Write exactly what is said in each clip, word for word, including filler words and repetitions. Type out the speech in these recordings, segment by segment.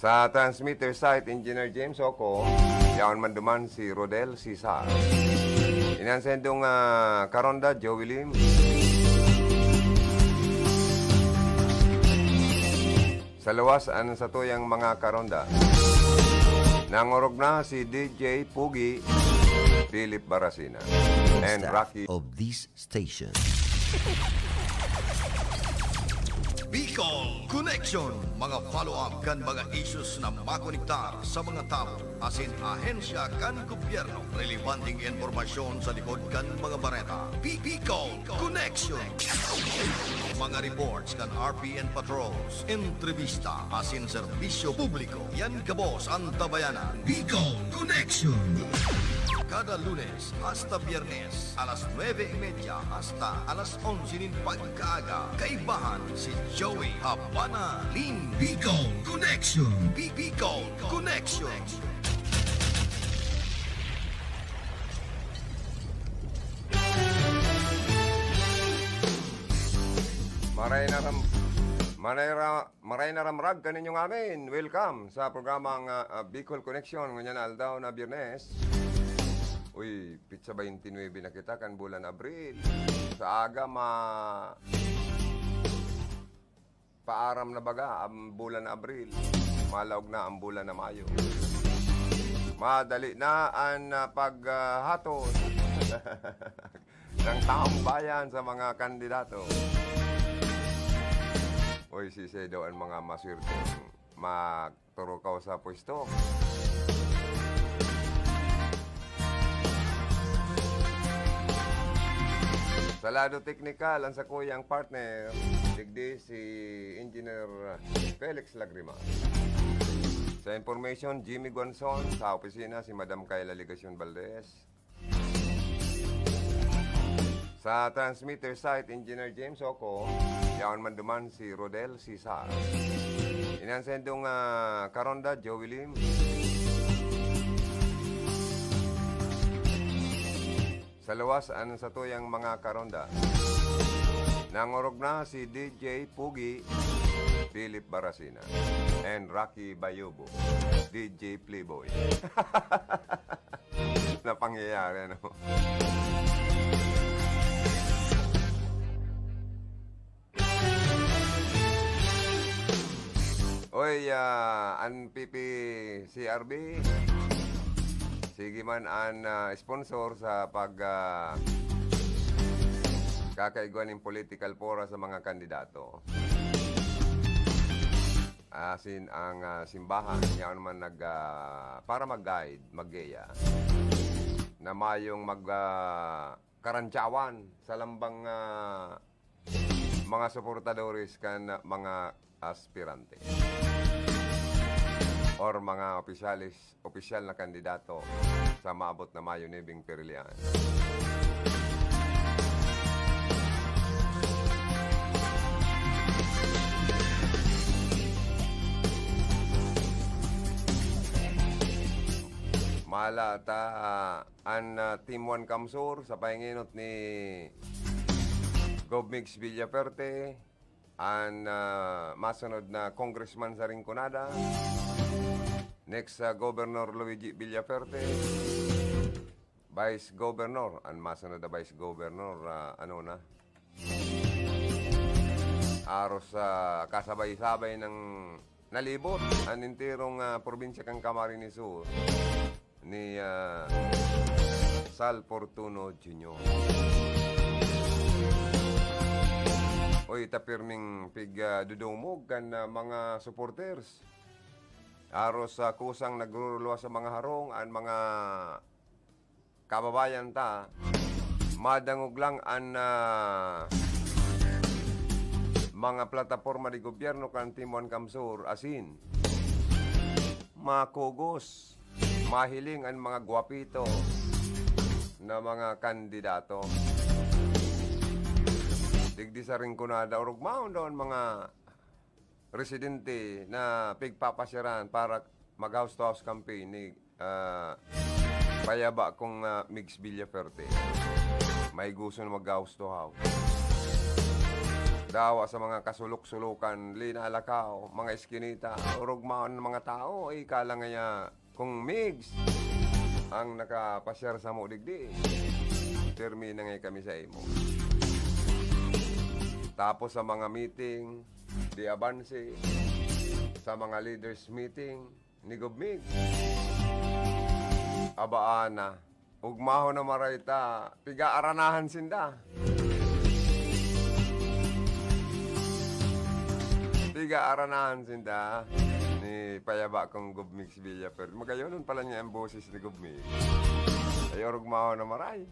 Sa transmitter site, Engineer James Oco, yaon man duman si Rodel Cesar. Inan sa indong, ah, karonda, Joey Lim. Sa luwas, an satuyang mga karonda. Nangorog na si D J Pugi, Philip Baracina, and Rocky. Of this station. Bicol Connection, mga follow-up kan mga issues na makonektar sa mga tawo asin ahensya kan gobyerno. Relebanteng impormasyon sa likod kan mga bareta. Bi-, Bicol Connection. Mga reports kan R P N patrols, entrevista asin serbisyo publiko. Yan gabos an tabayanan. Bicol Connection. Kada Lunes hasta Biyernes, alas nuebe y media hasta alas onse nin pagkaaga, kaibahan si Joey Habana Lim. Bicol Connection. Bi-, Bicol Connection. Maray na ram-, maray ra-, maray na ramrag kaninyo ngamin. Welcome sa programang, ah, ah, Bicol Connection, ngunyan na aldaw na Biyernes. Uy, pitsa baynte nuebe na kita kan bulan Abril. Sa aga, ma-, paaram na baga ang bulan Abril. Malaog na ang bulan na Mayo. Madali na ang, ah, pag, ah, hatod ng taong bayan sa mga kandidato. Uy, sisay daw ang mga maswerteng magturukaw sa pwesto. Sa lado teknikal, ang sakuyang partner, digdi si Engineer Felix Lagrima. Sa information, Jimmy Guanzon, sa opisina, si Madam Kayla Legacion Valdez. Sa transmitter site, Engineer James Oco, yaon man duman si Rodel Cesar. Inan sa indong, ah, karonda, Joey Lim. Sa luwas, an satuyang mga karonda. Nangorog na si D J Pugi, Philip Baracina, and Rocky Bayubo, D J Playboy. Na pangyayari, ano? Oy, ah, an P P C R B, sige man an, ah, sponsor sa pag, ah, kakaigwa nin political fora sa mga kandidato. Asin ang, ah, simbahan, yaon man nag, ah, para mag-guide, maggeya, na mayong mag, ah, karantyawan sa lambang, ah, mga suportadores kan mga aspirante or mga opisyales, opisyal na kandidato sa maabot na Mayo nuebe pirilian. Mala ta, ah, an, ah, Team One CamSur sa pahingenot ni Gov Migs Villaferte, an, ah, masunod na congressman sa Rinconada, next, ah, Governor Luigi Villaferte, Vice Governor, an masunod na Vice Governor, ah, ano na, aros sa kasabay-sabay ng nalibot an enterong, ah, probinsya kan Camarines Sur ni, ah, Sal Fortuno Junior. Oy, ta pirming pig, ah, dudumog kan, ah, mga supporters. Aros sa kusang nagruruluwas sa mga harong, an mga kababayan ta, madangog lang an, ah, mga plataporma de gobyerno kan Team One CamSur, asin makugos, mahiling an mga gwapito na mga kandidato. Digdi sa Rinconada, orog maon daw an mga residente na pigpapasyaran para mag-house to house campaign ni, ah, payaba kong, ah, Migs Villaferte. May gusto na mag-house to house. Dawa sa mga kasulok-sulokan, linalakaw, mga eskinita, orog maon mga tao, ay kala ngaya kung Migs ang nakapasyar samo digdi. Pirmi na ngay kami sa imo. Tapos sa mga meeting, di abanse, sa mga leaders meeting, ni Gov Migs. Abaan na. Ugmahon na maray ta, pigaaranahan sinda. Pigaaranahan sinda ni payaba kong Gov Migs Villaper. Magayonon pala niya ang boses ni Gov Migs. Ay, orog maho na maray.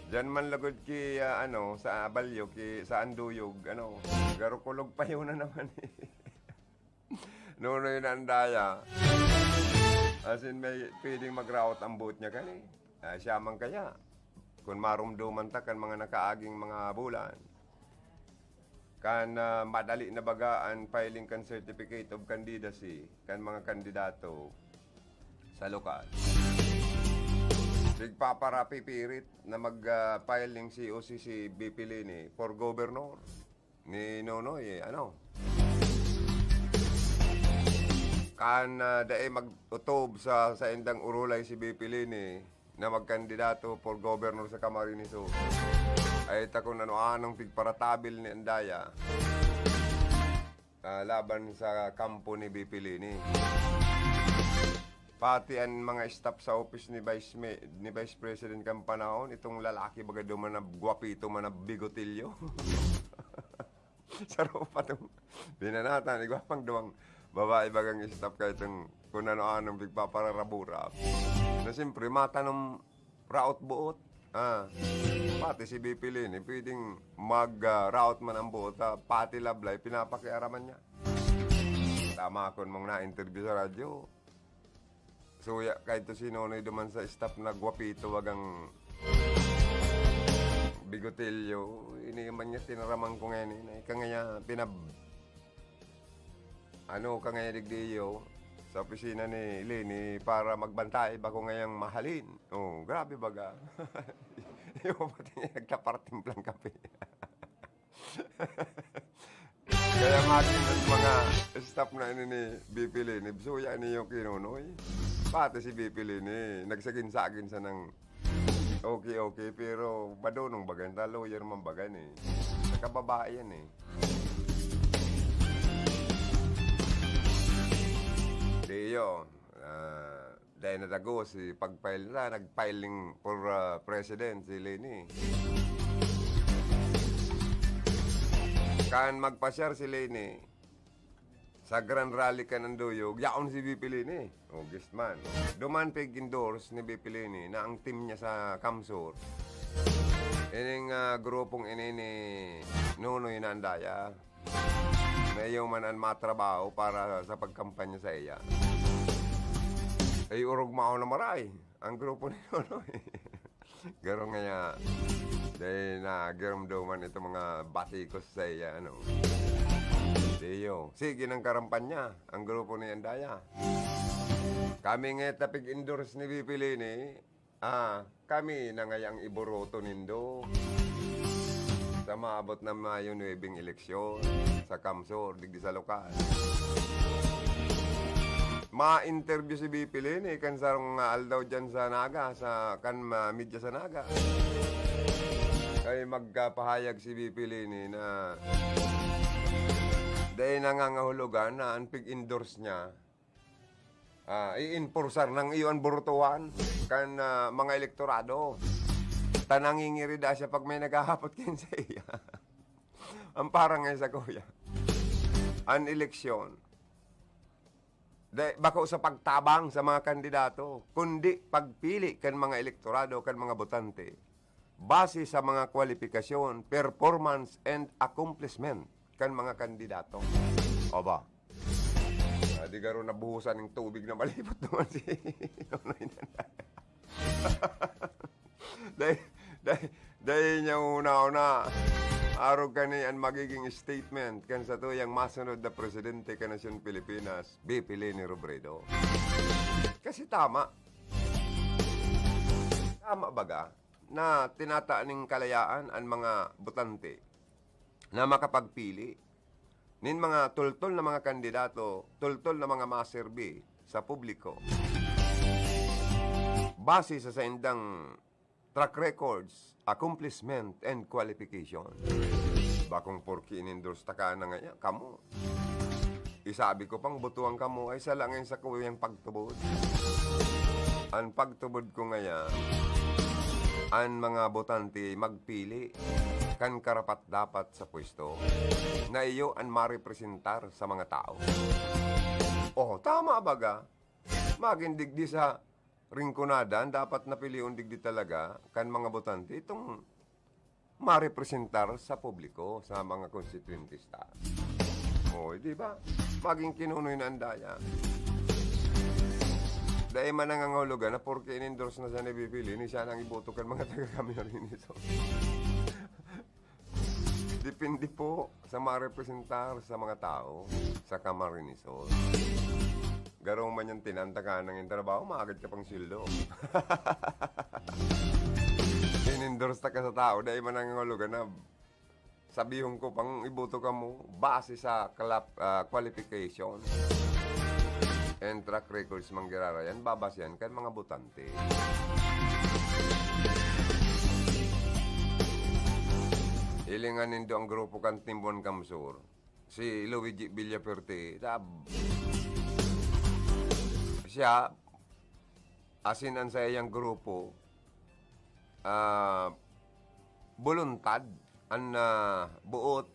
Diyan man lugod ki, ah, ano, sa Balyo, ki, sa Anduyog, ano, garukulog pa yun na naman eh. Nonoy na andaya. As in, may pwedeng mag-route ang boat niya kani. Ah, siya man kaya. Kung marumduman ta kan mga nakaaging mga bulan, kan, ah, madali na baga an filing kan certificate of candidacy kan mga kandidato sa lokal. Nagpaparapipirit na mag, ah, file ning C O C si B P Leni for governor ni Nonoy, eh, ano? Kan, ah, dai mag-utob sa saindang urulay si B P Leni na magkandidato for governor sa Camarines Sur. Ay, ta kung ano-anong pigparatabil ni andaya, ah, laban sa kampo ni B P Leni. Pati an mga staff sa office ni Vice May-, ni Vice President kan panahon, itong lalaki baga daw man na gwapito man na bigotilyo. Saro pa tong binanata ni gwapang duwang babae bagang staff kay itong kung ano-anong pigpapararabura. Na siyempre, matanom raot buot. Ah, pati si B P Leni, pwedeng mag, ah, raot man ang buot, ah, pati lablay, pinapakiaraman niya. Tama akon mong na-interview sa radyo. Suya, kahit to si Nonoy duman sa staff na gwapito, bagang bigotilyo, ini man niya tinaraman ko ngayon, eh, na ika nga niya pinab-, ano ka ngayon, digdiyo, sa opisina ni Leni para magbantay, bako ngayang mahalin. Oh, grabe baga. Yung pati niya nagtapartimplang kape. Kaya magin ang mga staff na ini ni B P Leni, suya niyo ki Nonoy. Pati si B P Leni, nagsagin-sagin sa nang okay, okay, pero madonong bagan, ta lawyer man bagan eh. Sa kababae yan eh. Di yun. Ah, Dai na dagos si pag-file na, nag-filing for, ah, president si Leni. Kan magpasyar si Leni, sa Grand Rally kan Anduyog, yaon si B P Leni. O, guest man. Duman pig-endorse ni B P Leni na ang team niya sa Kamsur. Ining, ah, grupong ini ni Nonoy na andaya. Mayo man an matrabaho para sa pagkampanya saiya. Ay, orog mao na maray ang grupo ni Nonoy. Garo ngaya, dai na giromdoman itong mga batikos saiya, ano. Diyo. Sige nang karampanya ang grupo ni andaya. Kami nga tapig-endorse ni B P Leni, ah, kami na ngayang iboroto nindo sa maabot na Mayo nuebeng eleksyon sa Kamsur, digdi sa lokal. Ma-interview si B P Leni kan sarong, ah, aldaw diyan sa Naga, sa kan ma-, media sa Naga. Ay magkapahayag si B P Leni na dai nangangahulugan na an pig-endorse niya ah, i-enforcer nang iyo an burutuhan kan, ah, mga elektorado. Ta nangingirida siya pag may naghahapot kan saiya. Ang parang nga sa kuya. An eleksyon, dai, bako sa pagtabang sa mga kandidato, kundi pagpili kan mga elektorado, kan mga botante, base sa mga kwalipikasyon, performance, and accomplishment kan mga kandidato. O ba? Ah, di garo nabuhusan ng tubig na malipot naman si Nonoy Nanay. Dai, dai, dai niya una-una. Arog kani an magiging statement kan satuyang masunod na presidente kan nasyon Pilipinas, B P Leni Robredo. Kasi tama. Tama baga? na tinata ning kalayaan an mga botante na makapagpili nin mga tultol na mga kandidato, tultol na mga maserbi sa publiko. Base sa saindang track records, accomplishment, and qualification. Bakong porke in-endorse ta ka na ngaya, kamo. Isabi ko pang butuan kamo ay sala ngayon sa kuyang pagtubod. An pagtubod ko ngaya, an mga botante magpili kan karapat-dapat sa pwesto na iyo an marepresentar sa mga tao. Oh, tama baga? Magin digdi sa ringkunada, an dapat na pilion digdi talaga kan mga botante itong marepresentar sa publiko, sa mga konstituyentes ta. O, di ba? Maging kinunoy na an daya. Dai man nangangahulugan na porke in-endorse na siya ni B P Leni, siya nang iboto kan mga taga-Camarines Sur. Depende po sa marepresentar sa mga tao sa Camarines Sur. Garo man yan, tinanta ka nang yung trabaho, maagad ka pang sweldo. In-endorse ta ka sa tao, dai man nangangahulugan na sabihon ko pang iboto kamo base sa kalap-, ah, qualification and track records man girarayan, babasehan kan mga botante. Hilingan nindo ang grupo kan Team One Cam Sur, si Luigi Villafuerte, tab-, siya, asin an saiyang grupo, ah, boluntad, an, ah, boot,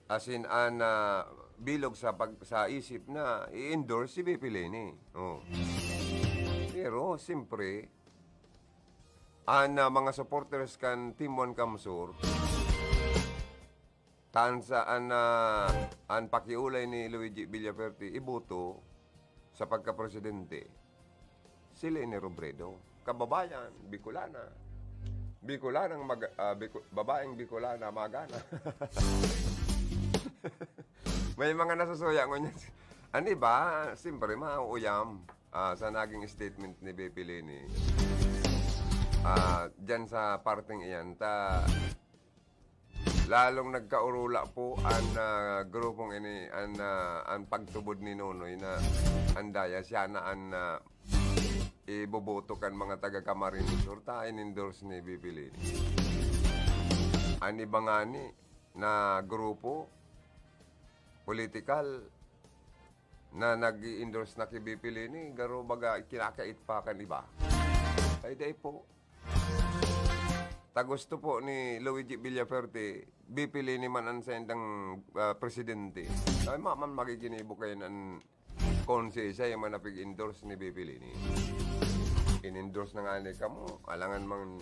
asin an, ah, bilog sa pag-, sa isip na i-endorse si B P Leni. Oh. Pero, siyempre, an, ah, mga supporters kan Team One Cam Sur, tan sa an, ah, an pakiolay ni Luigi Villafuerte iboto sa pagkapresidente, si Leni Robredo. Kababayan, Bicolana. Bicolanang mag-, ah, Bico-, babaeng Bicolana, magana. May mga nasusuya ngunyan. An iba, siyempre, mauuyam, ah, sa naging statement ni B P Leni. Ah, dyan sa parteng iyan, ta, lalong nagkaurula po an, ah, grupong ini, an, ah, an pagtubod ni Nonoy na an daya siya na an, ah, iboboto kan mga taga Camarines Sur ta in-endorse ni B P Leni. An iba ngani na grupo, politikal, na nag-i-endorse na ki B P Leni, garo baga kinakait pa kan iba. Ay, dai po. Ta gusto po ni Luigi Villafuerte, B P Leni man an saindang, ah, presidente. Ay, ma-, man magiginibo kayo nan kung siisay man napig-endorse ni B P Leni. In-endorse na nga ni kamo, alangan mang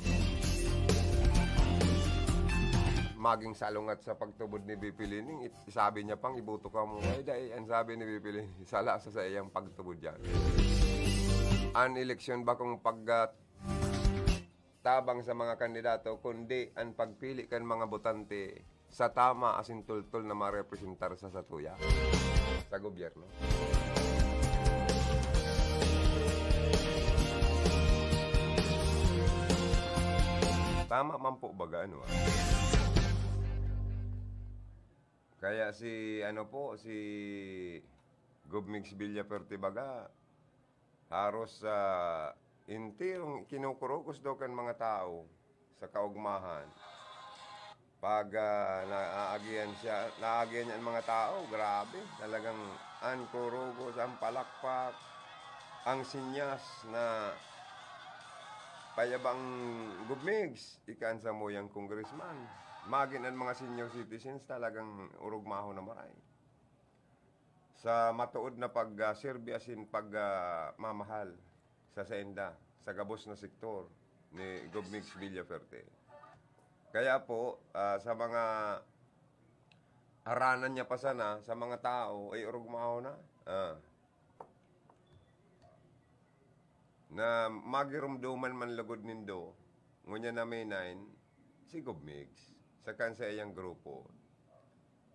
maging salungat sa pagtubod ni B P Leni. It-, sabi niya pang, "Iboto kamo." Ay, dai, ang sabi ni B P Leni, sala sa saiyang pagtubod yan. An eleksyon ba kung pag, ah, tabang sa mga kandidato, kundi an pagpili kan mga botante sa tama asin tultol na marepresentar sa satuya sa gobyerno. Tama man po baga, ano, ah. Kaya si, ano po, si Gov Migs Villafuerte baga, haros, ah, enterong kinukurugos daw kan mga tao sa kaugmahan. Pag, ah, naagihan siya, naagihan niya ang mga tao, grabe, talagang an kurugos, an palakpak, ang sinyas na payabang gubmigs, ika an samuyang congressman. Magin an mga senior citizens, talagang urugmahon na maray sa matuod na pag, ah, serbi asin pag, ah, mamahal sa sainda, sa gabos na sektor ni Gov Migs Villafuerte. Kaya po, ah, sa mga aranan niya pa sana, sa mga tao, ay orog mao na. Ah. Na magirumduman man lugod nindo, ngunyan na may nine, si Gov Migs, saka an saiyang grupo,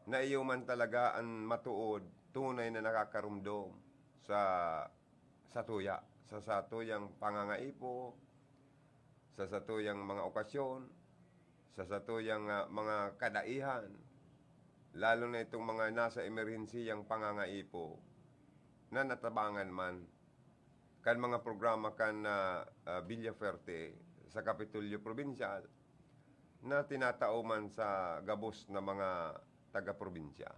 na iyo man talaga an matuod, tunay na nakakarumdom sa, sa tuya, sa, sa tuyang pangangaipo, sa satuyang mga okasyon, sa satuyang, ah, mga kadaihan, lalo na itong mga nasa emerhensiyang pangangaipo na natabangan man kan mga programa kan, ah, ah, Villafuerte sa Kapitolyo Probinsyal na tinatao man sa gabos na mga taga-probinsya.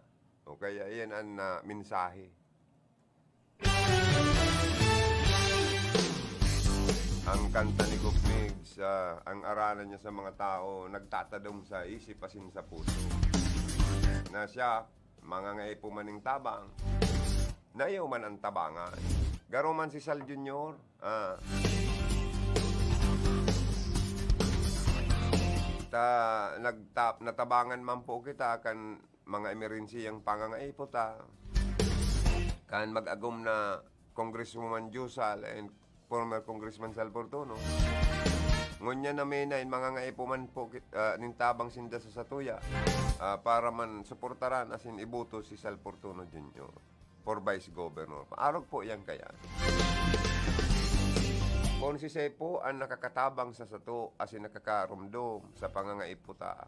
O kaya, iyan an, ah, mensahe. Ang kanta ni Gov Migs, ah, ang aranan niya sa mga tao, nagtatadom sa isip asin sa puso. Na siya, mangangaipo man ning tabang, na iyo man ang tabangan. Garo man si Sal Junior, ah, ta-, nagta-, natabangan man po kita kan mga emerhensiyang pangangaipo ta. Kan mag-agom na Congresswoman Josal and former Congressman Sal Fortuno. Ngunyan na may na, mangangaipo man po kit-, ah, nin tabang sinda sa satuya, ah, para man suportaran asin iboto si Sal Fortuno Junior for Vice Governor. Arog po yan kaya. Kun si Sepo ang nakakatabang sa sato asin nakakarumdom sa pangangaipo ta,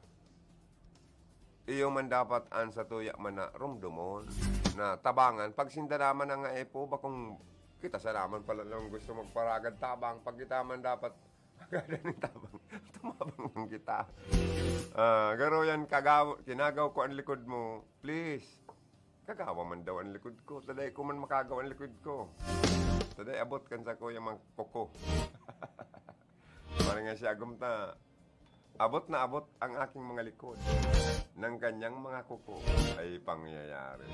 iyo man dapat an satuya man na rumdomon, na tabangan. Pag sinda naman ang ngaipo, bakong kita sa naman pala lang gusto magparagad tabang, pag kita man dapat magagadan ng tabang, tumabang man kita. Ah, garo yan, kagaw-, kinagaw ko ang likod mo. Please. Kagawa man daw ang likod ko. Taday ko man makagaw ang likod ko. Taday abot kan sa kuya mga kuko. Parang nga siya, agom ta. Abot na abot ang aking mga likod ng kanyang mga kuko ay pangyayari.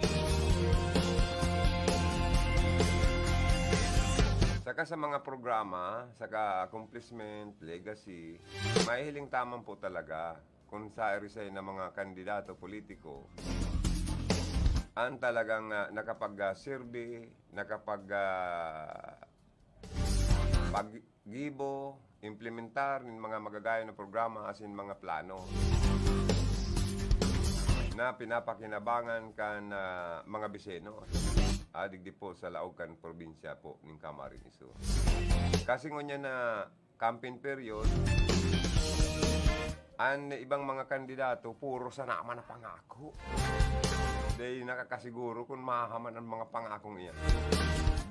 Saka sa mga programa, saka accomplishment, legacy, mahihiling taman po talaga kung sa Arisay na mga kandidato politiko, ang talagang, ah, nakapag-, ah, serbi, nakapag-, ah, pag-, gibo, implementar nin mga magagayon na programa asin mga plano na pinapakinabangan kan, ah, mga Biseno, ah, digdi po sa laog kan probinsya po nin Camarines Sur. Kasi ngunyan na campaign period, an ibang mga kandidato, puro sana man na pangako. Dai nakakasiguro kun mahahaman an mga pangakong iyan.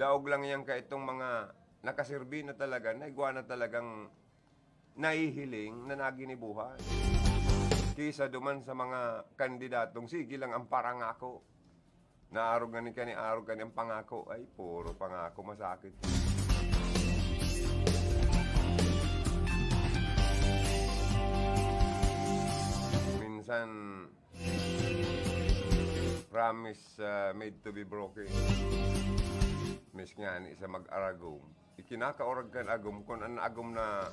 Daog lang iyan ka itong mga nakaserbi na talaga, na igwa na talagang nahihiling na naginibuhan. Kisa duman sa mga kandidatong sige lang ang parangako. Naarog ngani kani, arog kani ang pangako. Ay, puro pangako, masakit. Minsan, promise, ah, made to be broken. Miski ngani sa mag-aragom, ikinakaurag kan agom kun an agom na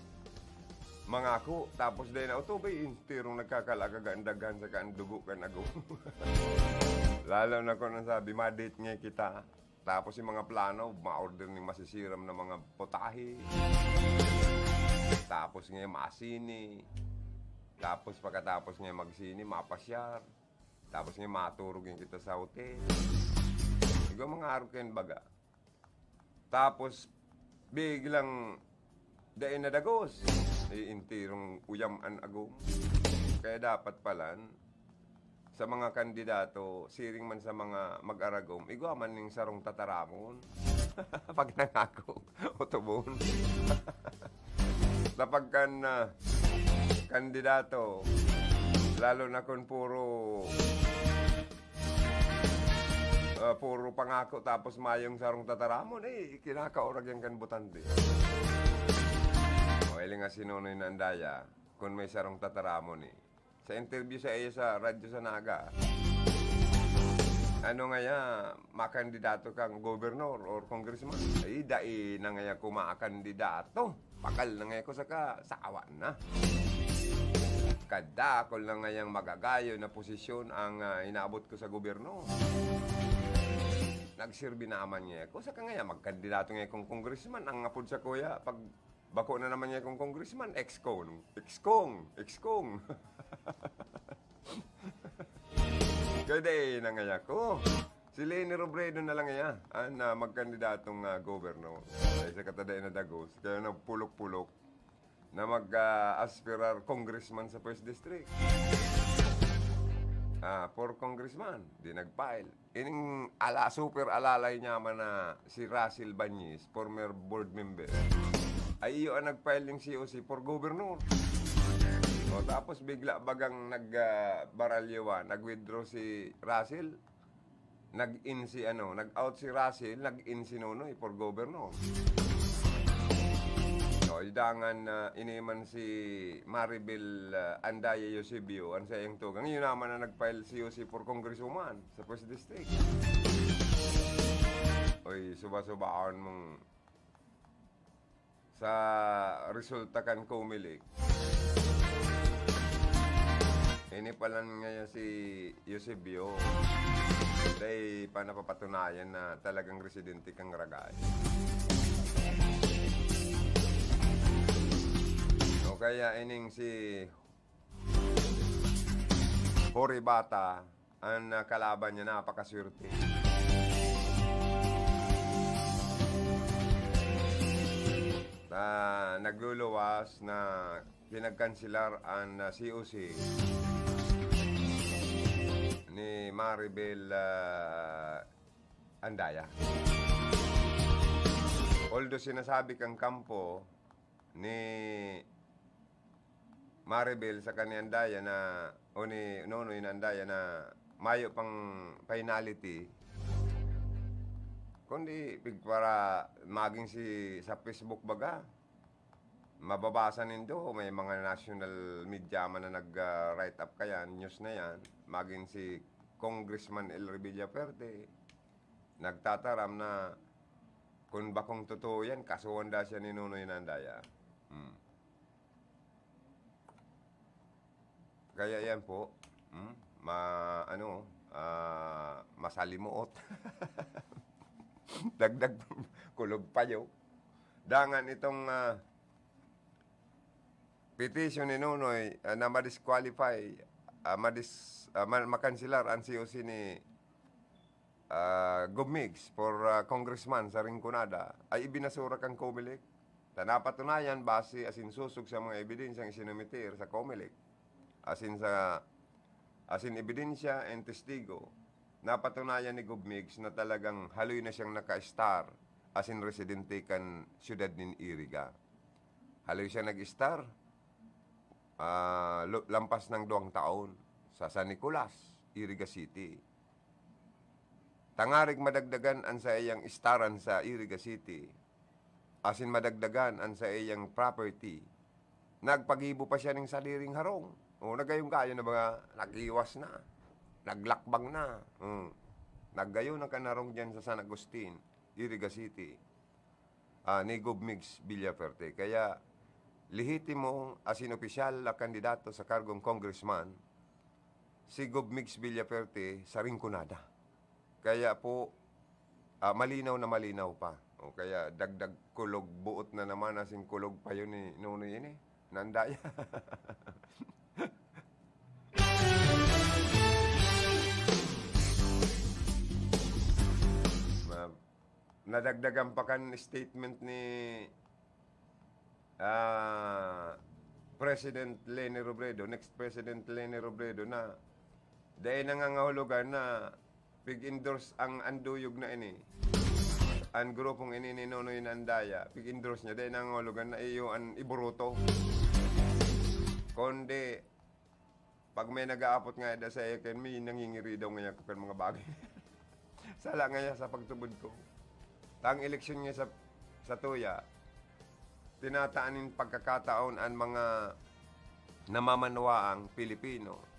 mangako, tapos dai na utubay, enterong nagkakalagaga an daghan saka an dugo kan agom. Lalo na kun an sabi, "Ma-date ngaya kita." Tapos yung mga plano, ma-order ning masisiram na mga putahe. Tapos ngaya masine. Tapos pagkatapos ngaya magsine, mapasyar. Tapos ngaya maturog ngaya kita sa hotel. Igwa mga arog kayan baga. Tapos, biglang dai na dagos. Eh, enterong uyam an agom. Kaya dapat palan, sa mga kandidato, siring man sa mga mag-aragom, igwa man ning sarong tataramon. Pag nangako, utubon. Sa pagkan, ah, kandidato, lalo na kun puro, ah, puro pangako tapos mayong sarong tataramon, eh, kinakaurag yan kan botante. O, hiling nga si Nonoy na andaya, kun may sarong tataramon, eh. Sa interview sa iya sa Radyo sa Naga, ano ngaya, makandidato kang gobernador or congressman? Ay, dai na ngaya ko makandidato. Pakal na ngaya ko saka sawa na. Kadakol na ngayang magagayon na posisyon ang, ah, inaabot ko sa gobyerno. Nagsirbi naman ngaya ko. Saka ngaya, magkandidato ngaya kong congressman. Ang apod sa kuya, pag bako na naman ngaya kong congressman, ex-kong, ex-kong, ex-kong. Kaya dai na ngaya ko. Si Leni Robredo na lang ngaya, ah, na magkandidatong, ah, gobyerno. Ay, sa katadai na dagos, kaya nagpulok-pulok. na mag, ah, aspirar congressman sa First District. Ah, for congressman, di nag-file. Ining ala, super alalay niya man na si Russell Bañez, former board member, ay iyo ang nag-file ning C O C for governor. O, tapos bigla bagang nag, ah, baralyawan, nag-withdraw si Russell, nag-in si ano, nag-out si Russell, nag-in si Nonoy for governor. So, dangan na ini man si Maribel, ah, Andaya Eusebio, ang saiyang tugang. Yun naman ang nag-file C O C for congresswoman sa First District. Oy, suba-subaon mong sa resulta kan Comelec. Ini pala ngayon si Eusebio. Dai pa napapatunayan na talagang residente kang Ragay. O kaya ining si Horibata, ang, ah, kalaban niya, napakaswerte. Na nagluluwas na pinagkanselar ang, ah, C O C ni Maribel, ah, Andaya. Although sinasabi kang kampo ni Maribel saka ni Andaya na, o ni Nonoy na Andaya na mayo pang finality, kundi pigpara magin si, sa Facebook baga, mababasa nindo, may mga national media man na nag, ah, write up kayan, news na yan, magin si Congressman Elry Villafuerte, nagtataram na kung bakong totoo yan, kasuhan da siya ni Nonoy na Andaya. Hmm. Kaya yan po, hmm, ma-, ano, ah, masalimuot. Dagdag kulog payo. Dangan itong, ah, petition ni Nonoy, ah, na ma-disqualify, ah, madis-, ah, ma-, makanselar ang C O C ni, ah, Gob Migs for, ah, congressman sa Rinconada ay ibinasura kan Comelec. Ta napatunayan, base asin sosog sa mga ebidensyang isinumitir sa Comelec, asin sa, asin ebidensya and testigo, napatunayan ni Gob Migs na talagang haloy na siyang naka-estar asin residente kan siyudad nin Iriga. Haloy siya nag-estar, ah, lo-, lampas ng duwang taon sa San Nicolas, Iriga City. Tangarig madagdagan an saiyang estaran sa Iriga City, asin madagdagan an saiyang property, nagpagibo pa siya ning sadiring harong. O, nagayong-gayo na ba nga, nag-iwas na, naglakbang na. Hmm. Naggayo na kan harong diyan sa San Agustin, Iriga City, ah, ni Gob Migs Villafuerte. Kaya, lehitimo asin opisyal na kandidato sa kargong congressman, si Gob Migs Villafuerte sa Rinconada. Kaya po, ah, malinaw na malinaw pa. O kaya dagdag kulog buot na naman asin kulog payo ni Nonoy ini, na Andaya. Ma-, nadagdagan pa kan statement ni, ah, President Leni Robredo, next President Leni Robredo, na dai nangangahulugan na pig-endorse ang anduyog na ini. Ang grupong ini ni Nonoy na Andaya, pig-endorse niya, dai nangangahulugan na iyo an iboruto. Kundi, pag may nag-aapot nga ida sa iyo, kan may nangingiri daw ngayon kan mga bagay. Sala ngayon sa pagtubod ko. Tang eleksyon nga sa, sa tuya, tinataan nin pagkakataon an mga namamanwaang Pilipino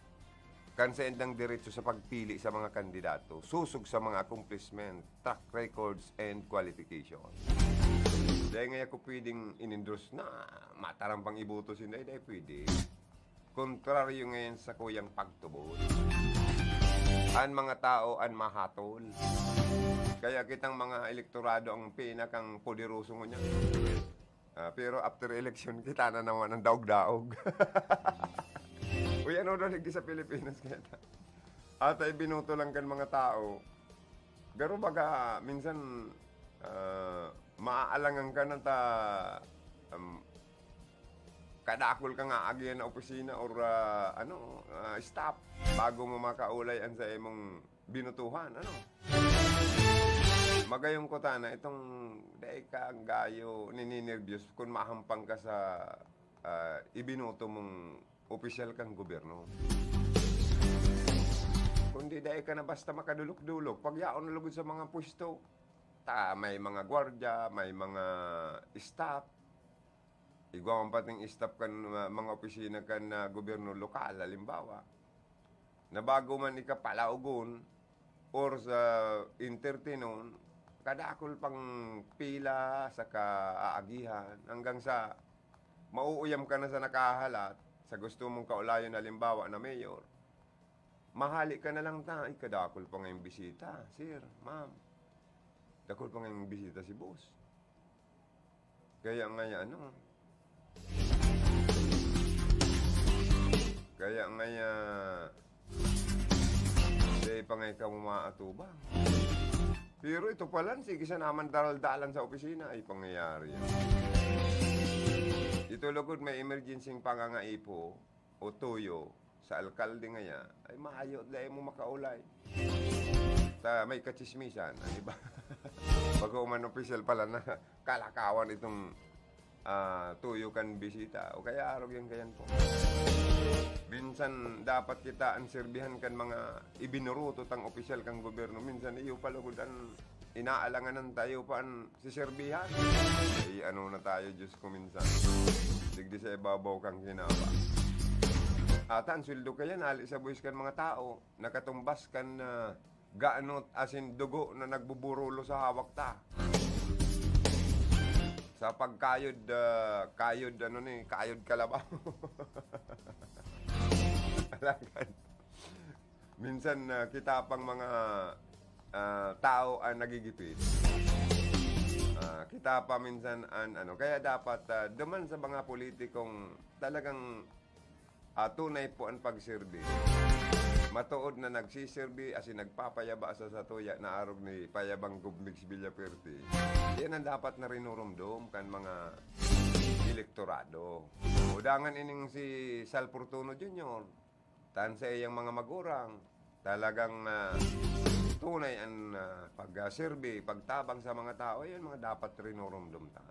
kan saindang diretso sa pagpili sa mga kandidato, sosog sa mga accomplishment, track records, and qualification. Dahil nga ako pwedeng in-endorse na mataram pang iboto sinda, eh, dahil pwede. Kontraryo ngayon sa kuyang pagtubod. An mga tao an mahatol. Kaya kitang mga elektorado ang pinakang poderoso ngunyan. Ah, pero after election, kita na naman ang daog-daog. Uy, ano daw nagdi sa Pilipinas kaya? Ata ibinuto lang kan mga tao. Garo baga, minsan, ah, maaalangan ka na ta, um, kadakul kang aagihan na opisina or, ah, ano, ah, staff bago mo makaulay an sa imong binutuhan, ano? Magayong kutana itong dai ka gayo nininerbiyos kun mahampang ka sa, ah, ibinuto mong opisyal kan gobyerno. Kundi dai ka na basta makadulok-dulok, pagyaon na lugod sa mga pwesto. Ta, may mga gwardya, may mga staff. Igwa man pating staff kan, ah, mga opisina kan, ah, gobyerno lokal, halimbawa, na bago man ikapalaogon or sa entertainon, kadakul pang pila sa kaagihan hanggang sa mauuyam ka na sa nakahalat sa gusto mong kaulayon, halimbawa, na mayor. Mahali ka na lang ta, ay, kadakul pa ngayong bisita, sir, ma'am. Dakul pa ngayong bisita si boss. Kaya nga yan, ano. Kaya nga yan, dai pa nga ikaw umaatubang. Pero ito pala, sige, sa naman daral-dalan sa opisina, ay pangyayari yan. Ito lugod may emergency pangangaipo o tuyo sa alkalde ngaya, ay maayo, dai mo makaulay. Ta, may kachismisan, di ba? Bago man opisyal pala na kalakawan itong, ah, tuyo kan bisita. O kaya arog yan kayan po. Minsan dapat kita an serbihan kan mga ibinuruto tang opisyal kan gobyerno. Minsan iyo pa lugod an inaalanganan tayo pa an siserbihan. Ay, ano na tayo, Diyos ko, minsan. Digdi sa ibabaw kang kinaba. Ata an sweldo kaya, nali sa buwis kan mga tao, nakatumbas kan, ah, ganot asin dugo na nagbuburulo sa hawak ta. Sa pagkayod, ah, kayod, ano ni, kayod kalabaw. Alagad. Minsan, ah, kita pang mga, ah, tao ang nagigipit. Ah, kita pa minsan an ano, kaya dapat, ah, duman sa mga politikong talagang, ah, tunay po ang pagserbi. Matuod na nagsiserbi, asin nagpapayaba sa satuya na arog ni Payabang Gov Migs Villafuerte. Yan ang dapat na rinurumdom kan mga elektorado. O dangan ining si Sal Fortuno Junior, tan sa iyang mga magurang, talagang, ah, tunay an, ah, pagserbi, pagtabang sa mga tao, yan mga dapat rinurumdom ta.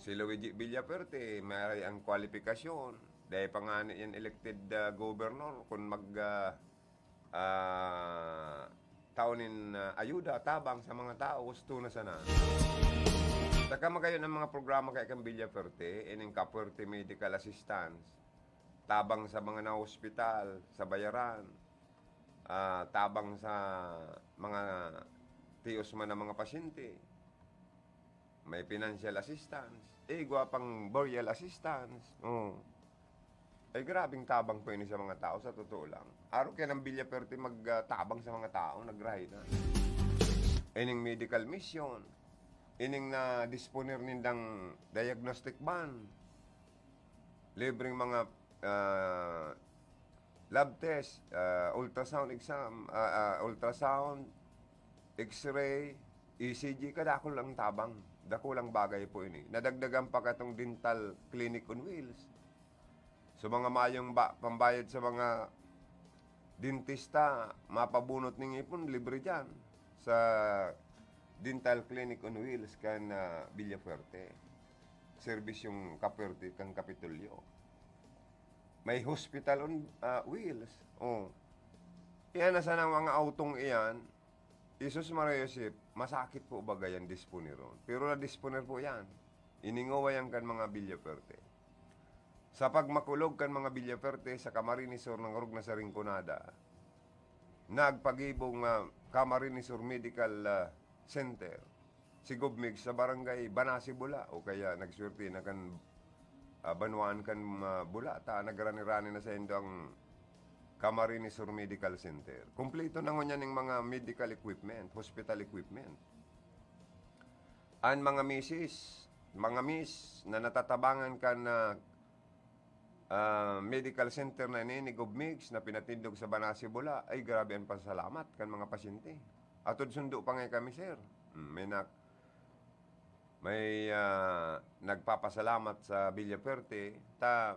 Si Luigi Villafuerte, may ang kwalipikasyon. Dai pa ngani yan elected, ah, governor kun mag, ah, ah, tao nin, ah, ayuda, tabang sa mga tao, husto na sana. Saka magayon ang mga programa kay kan Villafuerte, ining Kapuerte Medical Assistance, tabang sa mga nahospital, sa bayaran, ah, tabang sa mga tios man na mga pasyente. May financial assistance. Eh, igwa pang burial assistance. Oh. Ay, grabing tabang po ini sa mga tao, sa totoo lang. Arog kaya ng Villafuerte mag, ah, tabang sa mga tao, nagrahay na. Ining medical mission, ining na-disponer nindang diagnostic van, libreng mga, ah, lab test, ah, ultrasound exam, ah, ah, ultrasound, X-ray, E C G, kadakul ang tabang. Dakulang bagay po ini. Nadagdagan pa katong dental clinic on wheels. So, mga mayong ba-, pambayad sa mga dentista, mapabunot ning ipon, libre dyan sa dental clinic on wheels kan, ah, Villafuerte. Serbisyong Kapuerte kan Kapitolyo. May hospital on, ah, wheels. Oh. Iyan na sana mga autong iyan. Jesus Maria Joseph, masakit po baga yan disponeron. Pero na-disponer po yan. Iningowa yan kan mga Villafuerte. Sa pagmakulog kan mga Villafuerte sa Camarines Sur, nangarog na sa Rinconada, nagpagibong, ah, Camarines Sur Medical, ah, Center si Gov Migs sa barangay Banasi, Bula, o kaya nagswerte na kan, ah, banwaan kan, ah, Bula, ta nagrani-rani na sa indo ang Camarines Sur Medical Center. Kumpleto na ngunyan ning mga medical equipment, hospital equipment. An mga misis, mga miss na natatabangan kan, ah, ah, medical center na ini ni Gov Migs na pinatindog sa Banasi, Bula, ay grabe an pasalamat kan mga pasyente. Atod sundo pa ngay kami, sir. Hmm, may nak-, May, ah, nagpapasalamat sa Villafuerte ta,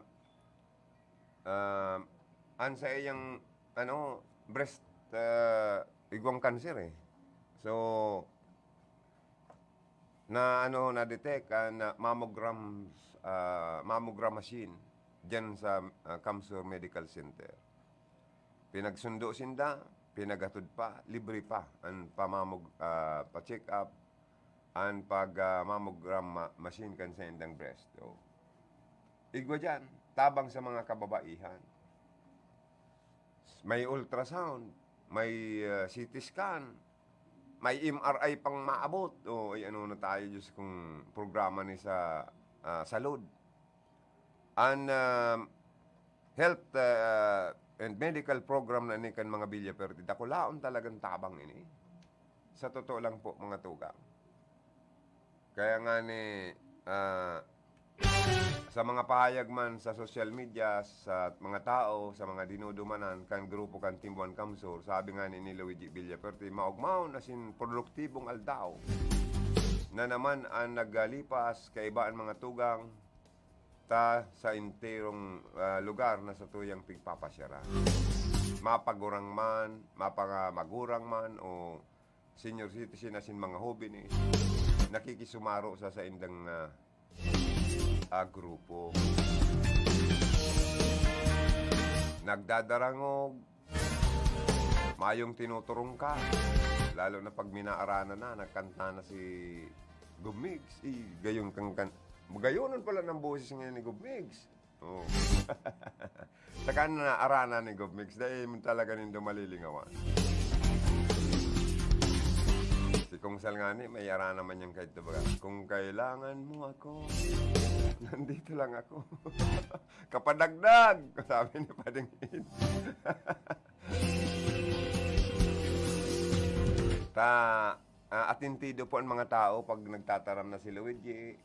ah, an saiyang, ano, breast, ah, igwang kanser, eh. So, na, ano, na-detect, ah, na mammograms, ah, mammogram machine diyan sa, ah, Kamsur Medical Center. Pinagsundo sinda, pinaghatod pa, libre pa an pamamog-, ah, pa-check up, an pag, ah, mammogram ma-, machine kan saindang breast. O. Igwa diyan, tabang sa mga kababaihan. May ultrasound, may, ah, C T scan, may M R I pang maabot. O, ay ano na tayo, Diyos kong programa ni sa, ah, salud. An, ah, health, ah, and medical program na ini kan mga Villafuerte, dakulaon talagang tabang ini. Sa totoo lang po, mga tugang. Kaya nga ni, ah, sa mga pahayag man sa social media, sa mga tao, sa mga dinudumanan kan grupo kan Team One Kamsur, sabi nga ni, ni Luigi Villafuerte, "Maogmaon asin produktibong aldaw na naman an nagalipas, kaiba an mga tugang ta sa enterong, ah, lugar na satuyang pigpapasyaran." Mapagurang man, mapanga-, magurang man o senior citizen asin mga hobenes, nakikisumaro sa saindang, ah, ah, grupo. Nagdadarangog, mayong tinuturong ka. Lalo na pag minaarana na, nagkanta na si Gub Migs. Eh, gayon kang kan-, magayonon pala ng boses ngayon ni Gub Migs. Oo. Saka naarana ni Gov Mix, dai man talaga nindo malilingawan. Si Kong Sal ngani, may arana man yan kahit baga, "Kung kailangan mo ako, nandito lang ako." Kapadagdag! Sabi ni Pading Ed. Ta, ah, atintido po ang mga tao pag nagtataram na si Luigi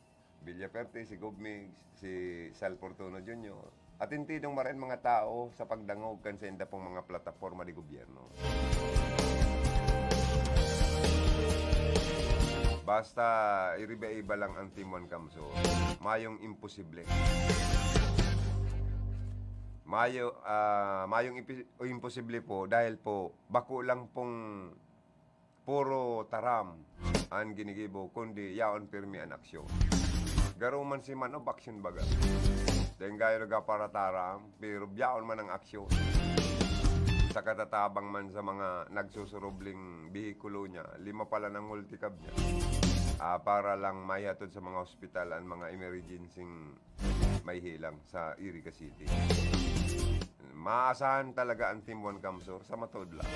Villafuerte, si Gov Migs, si Sal Fortuno Junior. Atintidong maraen mga tao sa pagdangog kan sainda pong mga plataporma de gobyerno. Basta iriba-iba lang ang Team One Kamso, mayong imposible. Mayo, ah, mayong impi-, imposible po dahil po bako lang pong puro taram an ginigibo, kundi yaon pirmi an aksyon. Garo man si Manob, aksyon baga. Dai gayo nagkaparataram, pero yaon man ang aksyon. Sa katatabang man sa mga nagsusurubling behikulo niya, lima pala ng multicab niya. Ah, para lang maihatod sa mga ospital an mga emergency may helang sa Iriga City. Maasahan talaga ang Team One Kamsur sa matuod lang.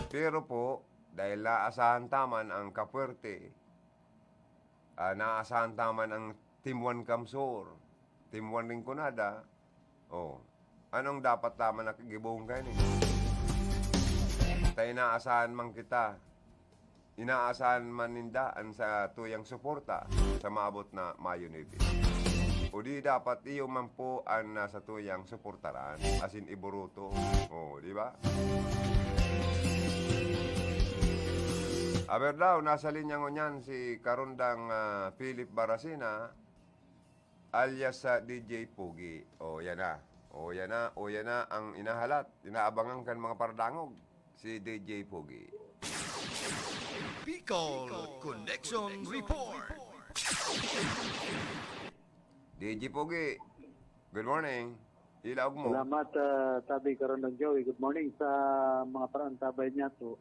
Pero po, dahil naasahan ta man ang kapuwerte, ah, naasahan ta man ang Team One Kamsur, Team One Rinconada, oh, anong dapat ta man na gibohon kaini? Ta inaasahan man kita. Inaasahan man ninda an satuyang suporta sa maabot na Mayo nuebe. O di dapat iyo man po an, ah, satuyang suportaran, asin iboruto. O, di ba? Aber daw, nasa linya ngunyan si Karondang, ah, Philip Baracena, alias sa D J Pogi. O, yan na. O, yan na. O, yan na ang inahalat, inaabangan kan mga paradangog, si D J Pogi. Bicol Connection Report. D J Pogi, good morning. Ilaog mo. Salamat, ah, Tabi Karondang Joey. Good morning sa mga paraantabay niya to.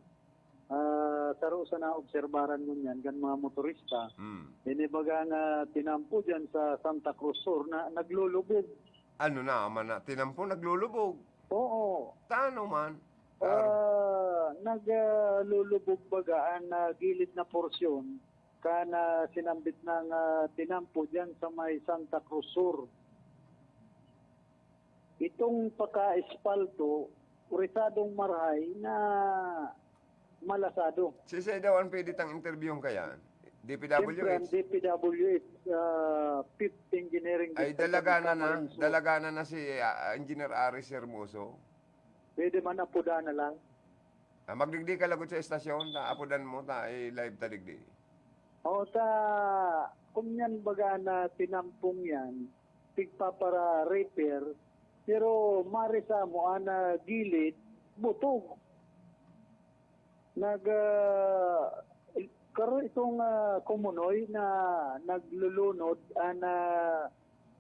Ah, saro sa naobserbaran ngunyan kan mga motorista. Hmm. Ini baga nga tinampo dyan sa Santa Cruz Sur na naglulubog. Ano na, man na, tinampo, naglulubog? Oo. Tano man? Ah, naglulubog baga an, ah, gilid na porsyon kan, ah, sinambit ng, ah, tinampo dyan sa may Santa Cruz Sur. Itong paka-espalto, risadong marahay na malasado. Sisay daw ang pwede tang interviewon kaya? Siyempre, ang D P W H? D P W H, ah, Fifth Engineering Ay, District, dalaganan na, Camarines Sur. Dalaganan na si, ah, Engineer Aris Hermoso. Pwede man apoda na lang. Ah, magdigdi ka lagot sa estasyon, ta apodan mo, ta i-live ta digdi. O ta, kung yan baga na tinampong yan, tigpapara-repair, pero mari sa mo ana gilid, butog. Nag, ah, karo itong, ah, kumunoy na naglulunod an, ah,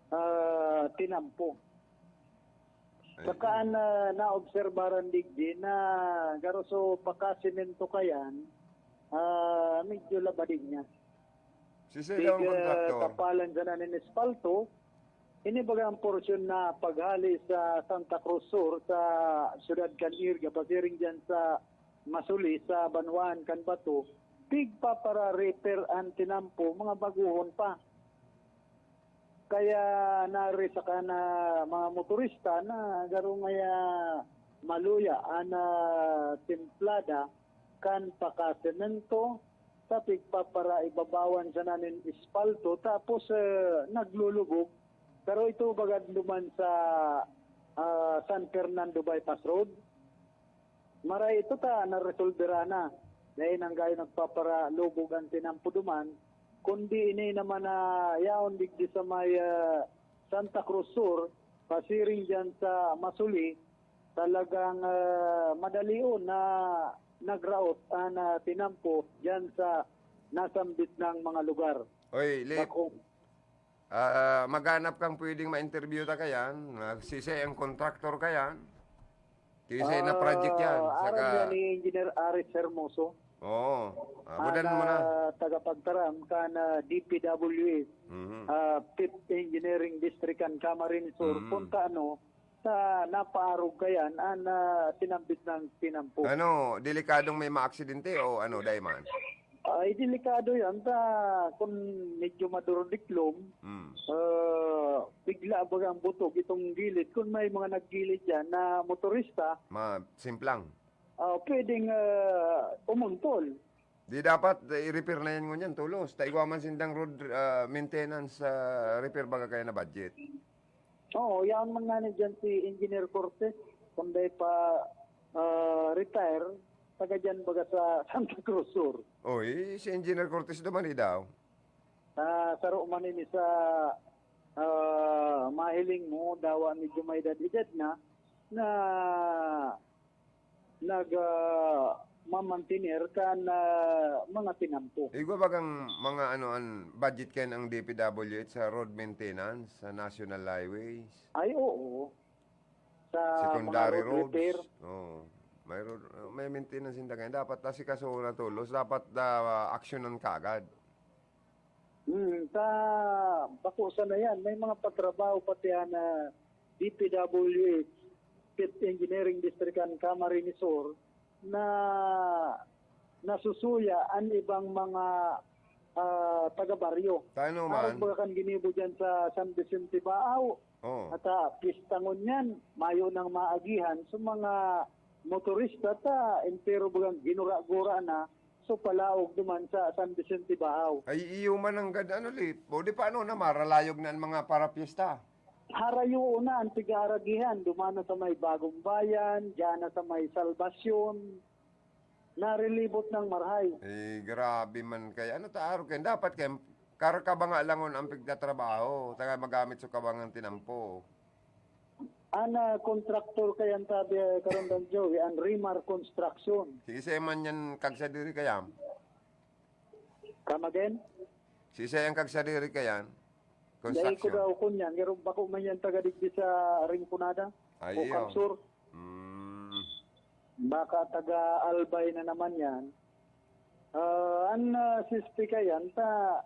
ah, tinampo. Saka an, ah, naobserbaran digdi na garo so pakasemento kayan, ah, medyo labading niya. Sisay daw ang Tig, ah, kontraktor? Kapalan sana nin espalto, ini baga ang porsyon na paghali sa Santa Cruz Sur, sa siyudad kan Irga, pasiring diyan sa Masuli, sa banwaan kan Bato, tigpapara-repair an tinampo, mga baguhon pa. Kaya nari saka na mga motorista na garo ngaya maluya an, ah, timplada kan pakasemento sa pigpaparaibabawan sana nin espalto tapos, eh, naglulubog. Pero ito bagad duman sa, ah, San Fernando Bypass Road. Maray ito ta naresolbera na. Dai nang gayo nagpaparalubog an tinampo duman, kundi ini naman na yaon digdi sa may, ah, Santa Cruz Sur, pasiring diyan sa Masuli, talagang, ah, madalion na nagraot an, ah, tinampo diyan sa nasambit nang mga lugar. Oy, Lip, Bako. ah, maghanap kang pwedeng ma-interview ta kayan. Ah, sisay ang kontraktor kayan? Sisay na project yan? Ah, aram Saka, yan ni Engineer Aris Hermoso. Oo. Apodan mo na. Ang, ah, tagapagtaram kan, ah, D P W S, Mhm. ah, Fifth Engineering District kan Camarines Sur, Mm. kung kaano sa napaarog kayan an, ah, sinambit ng tinampo. Ano, delikadong may maaksidente o ano, Daiman? Ay, delikado yan. Ta, kung medyo madurong diklom, Hmm. ah, bigla baga ang butog itong gilid. Kung may mga naggilid yan na motorista, Ma, simplang. ah, pwedeng, ah, umuntol. Di dapat, eh, i-repair na yan ngunyan, tulos. Ta igwa man sindang road, ah, maintenance, ah, repair baga kaya na budget. Oo, yaon man nga ni dyan si Engineer Cortez. Kung dai pa, ah, retire, taga dyan baga sa Santa Cruz Sur. Oy, si Engineer Cortez naman, eh, daw. Ah, saro man ini sa, ah, mahiling mo, dawa medyo may edad-edad na, na nag, ah, mamantener kan, ah, mga tinampo. Igwa bagang mga ano, an budget kayan ang D P W H sa road maintenance, sa national highways, Ay, oo. Sa secondary mga road roads. repair. Oo. May road, may maintenance yung tagay. Dapat asikaso na tulos. Dapat, ah, aksyonan kaagad. Hmm, ta, bako sana yan. May mga patrabaho pati na D P W H, Fifth Engineering District kan Camarines Sur, na nasusuya an ibang mga, ah, taga-baryo. Tayo Arog man. baga kan ginibo dyan sa San Vicente Baao. Oo. At, ah, pista ngunyan, mayo nang maagihan sa mga motorista ta entero bagang ginura-gura na, so palaog duman sa San Vicente Baao. Ay, iyo man ang gad-, ano, Lip. O, di paano na maralayog na ang mga parapyesta? Harayo na ang tig-aaragihan, duman na sa may Bagong Bayan, dyan na sa may Salvacion, narilibot ng marhay. Eh, grabe man kaya. Ano ta, arog kayo? Dapat kayo, kar kabanga langon ang pigtatrabaho, taga magamit sa kabangang tinampo. An, ah, kontraktor kayan tabi, Karandang Joey, an Rimar Construction. Sige, sa man yan, kagsadiri kaya? Come again? Sisay ang kagsadiri kayan? Dai ko Construction. daw kunyan, pero bako man yan taga digdi sa Rinconada, Ay, o iyo. Capsur. Mm. Baka taga Albay na naman yan. Ah, an, ah, siste kayan, ta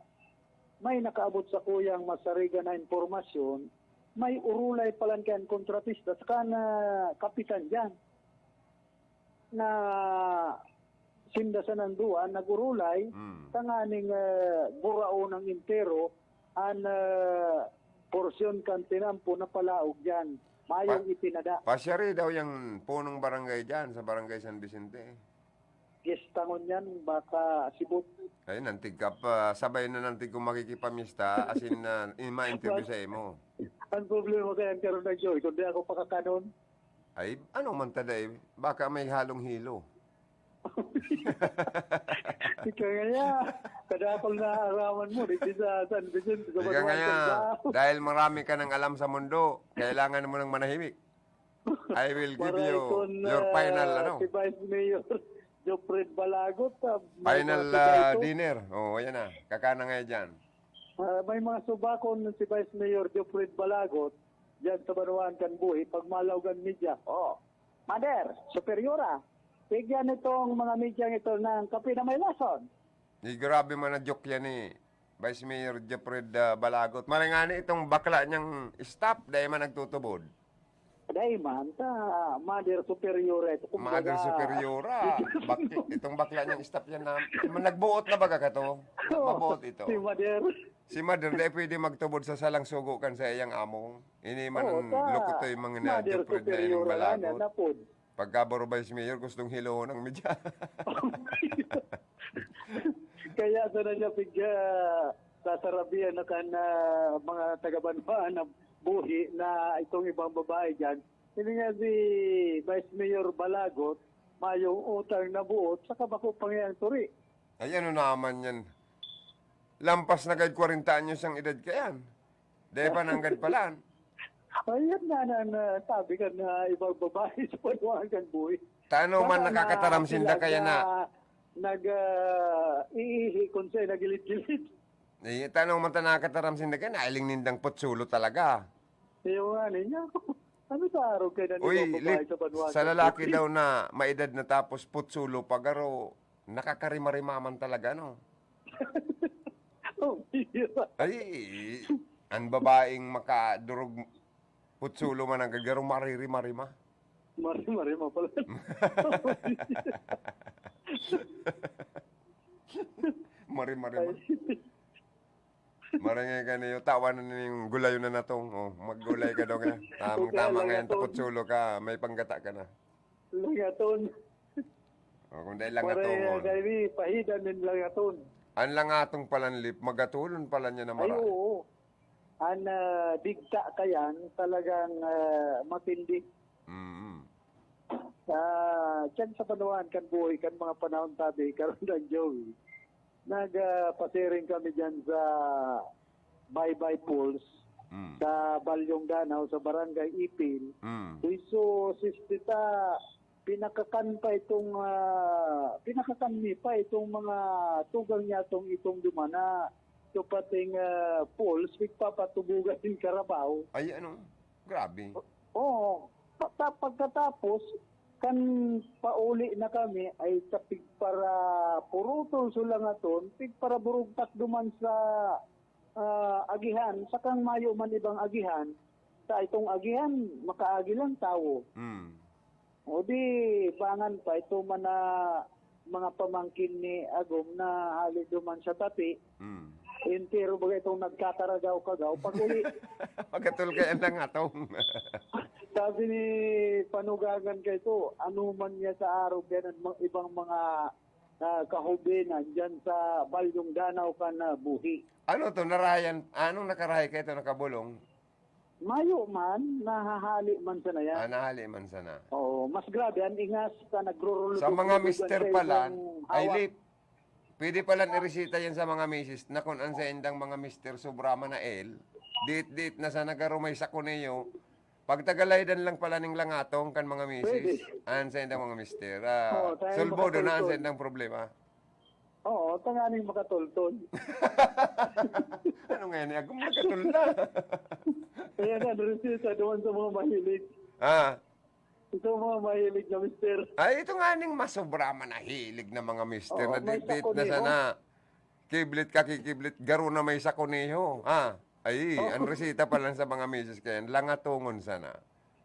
may nakaabot sa kuyang masariga na impormasyon, may urulay palan kayan kontratista, saka na kapitan dyan. Na sinda sa nandua, nag-urulay, Mm. tanganing, ah, buraon ang entero, an, ah, porsyon kan tinampo na palaog dyan. Mayong Pa- ipinada. Pasyari daw yung punong barangay dyan, sa barangay San Vicente. Yes, tangon yan, baka sibot. Ay, nantig ka pa. Sabay na nantig kung makikipamista, as in, ah, in ma-interview sa imo. Ang problema kaya ang karoon na, Joy, kung di ako pakakanon, Ay, ano man tada eh, baka may halong hilo. Ika ngaya, kadakol na araman mo, dito sa San Vicente, sa Ika ngaya, Banuan, Candao. Dahil marami ka nang alam sa mundo, kailangan mo nang manahimik. I will give Maray you kon, your final, ah, ano? Si Vice Mayor Jopred Balagot, ah, may Final mga ah, ito. Dinner. Oh, ayan na. Kakana ngayon dyan. Ah, may mga subakon si Vice Mayor Jopred Balagot, dyan sa Banuan kan Buhi, pagmalaw kan media. Oh, Mother Superiora, tigyan itong mga media ito ng kape na may lason. Di grabe man na joke yan eh. Vice Mayor Jopred ah, Balagot. Marangani itong bakla niyang staff, dahil man nagtutubod. Dahil man, sa Mother Superiora ito. Kumbaga, Mother Superiora. Bak- itong bakla niyang staff yan na, nagbuot na baga ka to? Mabuot ito. Si Mother. Si Mother, di pwede magtubod sa salang sugo kan sa iyang amo. Ini man Oo, ang ta- lukot to yung mga na Mother Jopred na yung Superiora, Balagot. na, napod. Pagka baro Vice Mayor, gustong hiloon ng media. Kaya sana niya pig, ah, sasarabihan na kan, ah, mga taga-Banwaan na Buhi na itong ibang babae dyan. Hindi nga si Vice Mayor Balagot, mayong utang na buot, saka bako pang iyang turi. Ay, ano naman yan? Lampas na gad kwarenta anyos ang edad ka yan. Dahil pa nanggad palan. Ayan na, na, na, sabi ka na ibang babae sa Banwaan kan Buhi. Tano man Baka nakakataram na sinda sila kaya na nag, ah, iihi kung sa'yo nagilid-gilid. Eh, tano man ta nakakataram sinda kaya nailing nindang putsulo talaga. Yung nga ninyo. Ano sa araw kayo na Uy, ibang babae Lip, sa Banwaan sa kan lalaki Buhi? daw na maedad na tapos putsulo pa garo, nakakarima-rima man talaga, no? Oh, bihira. Ay, ang babaeng makadurog putsulo man ang gagaro, maririmarima. Mari-mari mo pala. Marimarima. Marangay ka niyo, tawan na yung gulayon na natong. Oh, maggulay ka daw kaya. Tamang-tama Okay, ngayon, langaton. Takutsulo ka, may panggata ka na. Langaton. Oh, kung dahil Mare, langaton. kami, pahidan ng langaton. Ang langatong palan, Lip, magatulon pala niya na Ay, marami. Oo. Ang ah, digta kayan, talagang ah, matindi. Mm. Ah, diyan sa Banwaan kan Buhi, kan mga panahon tabi, karon lang, Joey. Nagpasiring kami diyan sa Baybay Falls, Mm. sa Balyong Danao, sa Barangay Ipil. Mm. Iso, sistita, pinakakan pa itong, ah, pinakakan mi pa itong mga tugang niya itong, itong dumana. So, pating ah, falls, pigpapatubugan din karabaw. Ay, ano? Grabe. Oo. Pagka- pagkatapos, kan pauli na kami, ay sa pigpara purutol sulangaton, pigparaburugtak duman sa ah, agihan, sakang mayo man ibang agihan, sa itong agihan, makaagi lang tawo. Mm. O di, bangan pa, ito man na mga pamangkin ni Agom na hali duman sa tapi, Mm. entero baga itong nagkakaragaw-kagaw. Pag uli, Magatol kaya lang atong. Sabi ni Panugangan kay ito, ano man niya sa araw, yan ang mga ibang mga ah, kahubinan dyan sa Balyong Danao kan ah, Buhi. Ano to, narayan? Anong nakarahay kayo ito, nakabulong? Mayo man, nahahali man sana yan. Ah, nahali man sana. Oo, mas grabe, ang ingas ka nagrurulog. Sa mga mister pala, ay Hawak. Lip, pwede pala iresita yan sa mga misis na kung ang sa indang mga mister sobra man na el, dit-dit na sa nagarumay sa kuneyo, pagtagalay dan lang pala ning langatong kan mga misis. Pwede. Ang sa indang mga mister, ah, Oo, tayo sulbo doon na ang sa makatultol. indang problema. Oo, tanganing makatultol. Ano nga yan? Ako makatol na. Ayan, ang resita doon sa mga mahilig. Ah, Ito mga mahilig na mister. Ay, ito nga ning masobra man na hilig na mga mister Oo, na may date-date sakon na eh, sana. Kiblit ka, kikiblit, garo na may sakoneho. Ah, ay, Oo. Ang resita pa lang sa mga misis kayan, langatongon sana.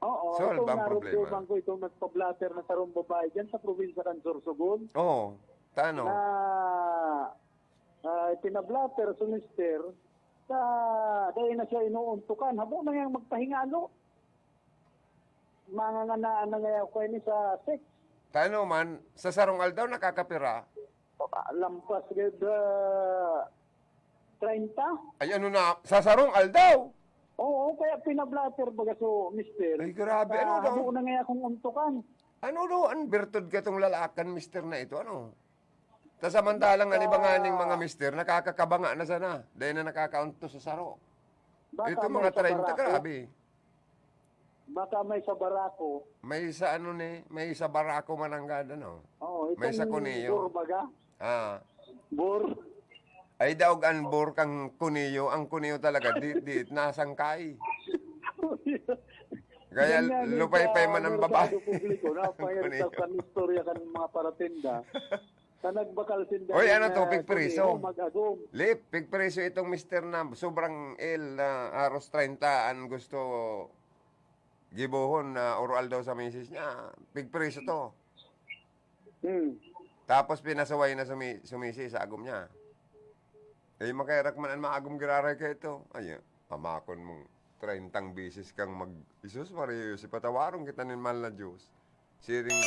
Oo, Solve itong ang problema. narumduman ko, itong nagpa-blotter na sarong babae dyan sa probinsya kan Sorsogon. Oo, tano. Na ah, pinablatter si mister, sa dahil na siya inuuntukan, habo na niyang magpahingalo. Mga nganaan na ngayon ko ini sa sex. Tano man, sa sarong aldaw nakakapira. Lampas gid, ah, treinta. Ay, ano na, sa sarong aldaw? Oo, kaya pinablatter baga so, mister. Ay, grabe, Ah, ano ba? Habo na nga akong untukan. Ano daw ang birtud katong lalakan, mister na ito? Ano? Ta samantalang an iba nganing mga mister, nakakakabanga na sana. Dahil na nakakauntos sa saro. Baka Ito may mga sa treinta, barako. Grabe. Baka may sa barako. May sa ano ni, may sa barako mananggad, ano? Oo, May sa itong kuniyo. Bur baga. Ah. Bur. Ay, daog an bur kang kuniyo. Ang kuniyo talaga, di, di, nasangkay. Kaya Ganyan yung lupay pa sa man ang babae. merkado publiko, na Ang pangyari kuniyo. sa istorya kan mga paratinda. Sa nagbakal sinda Oy, ano to, ah, pigpriso? Mag-agom. Lip, pigpriso itong mister na sobrang ill na haros treinta an gusto gibohon na urual daw sa misis niya. Pigpriso to. Hmm. Tapos pinasaway na sumi-, sumisi sa agom niya. Eh, makaherak man an maagom giraray ka ito. Ay, pamakon mong treinta beses kang mag-, "Jesus, Maria, Jose, patawaron kita nin mahal na Diyos." Siring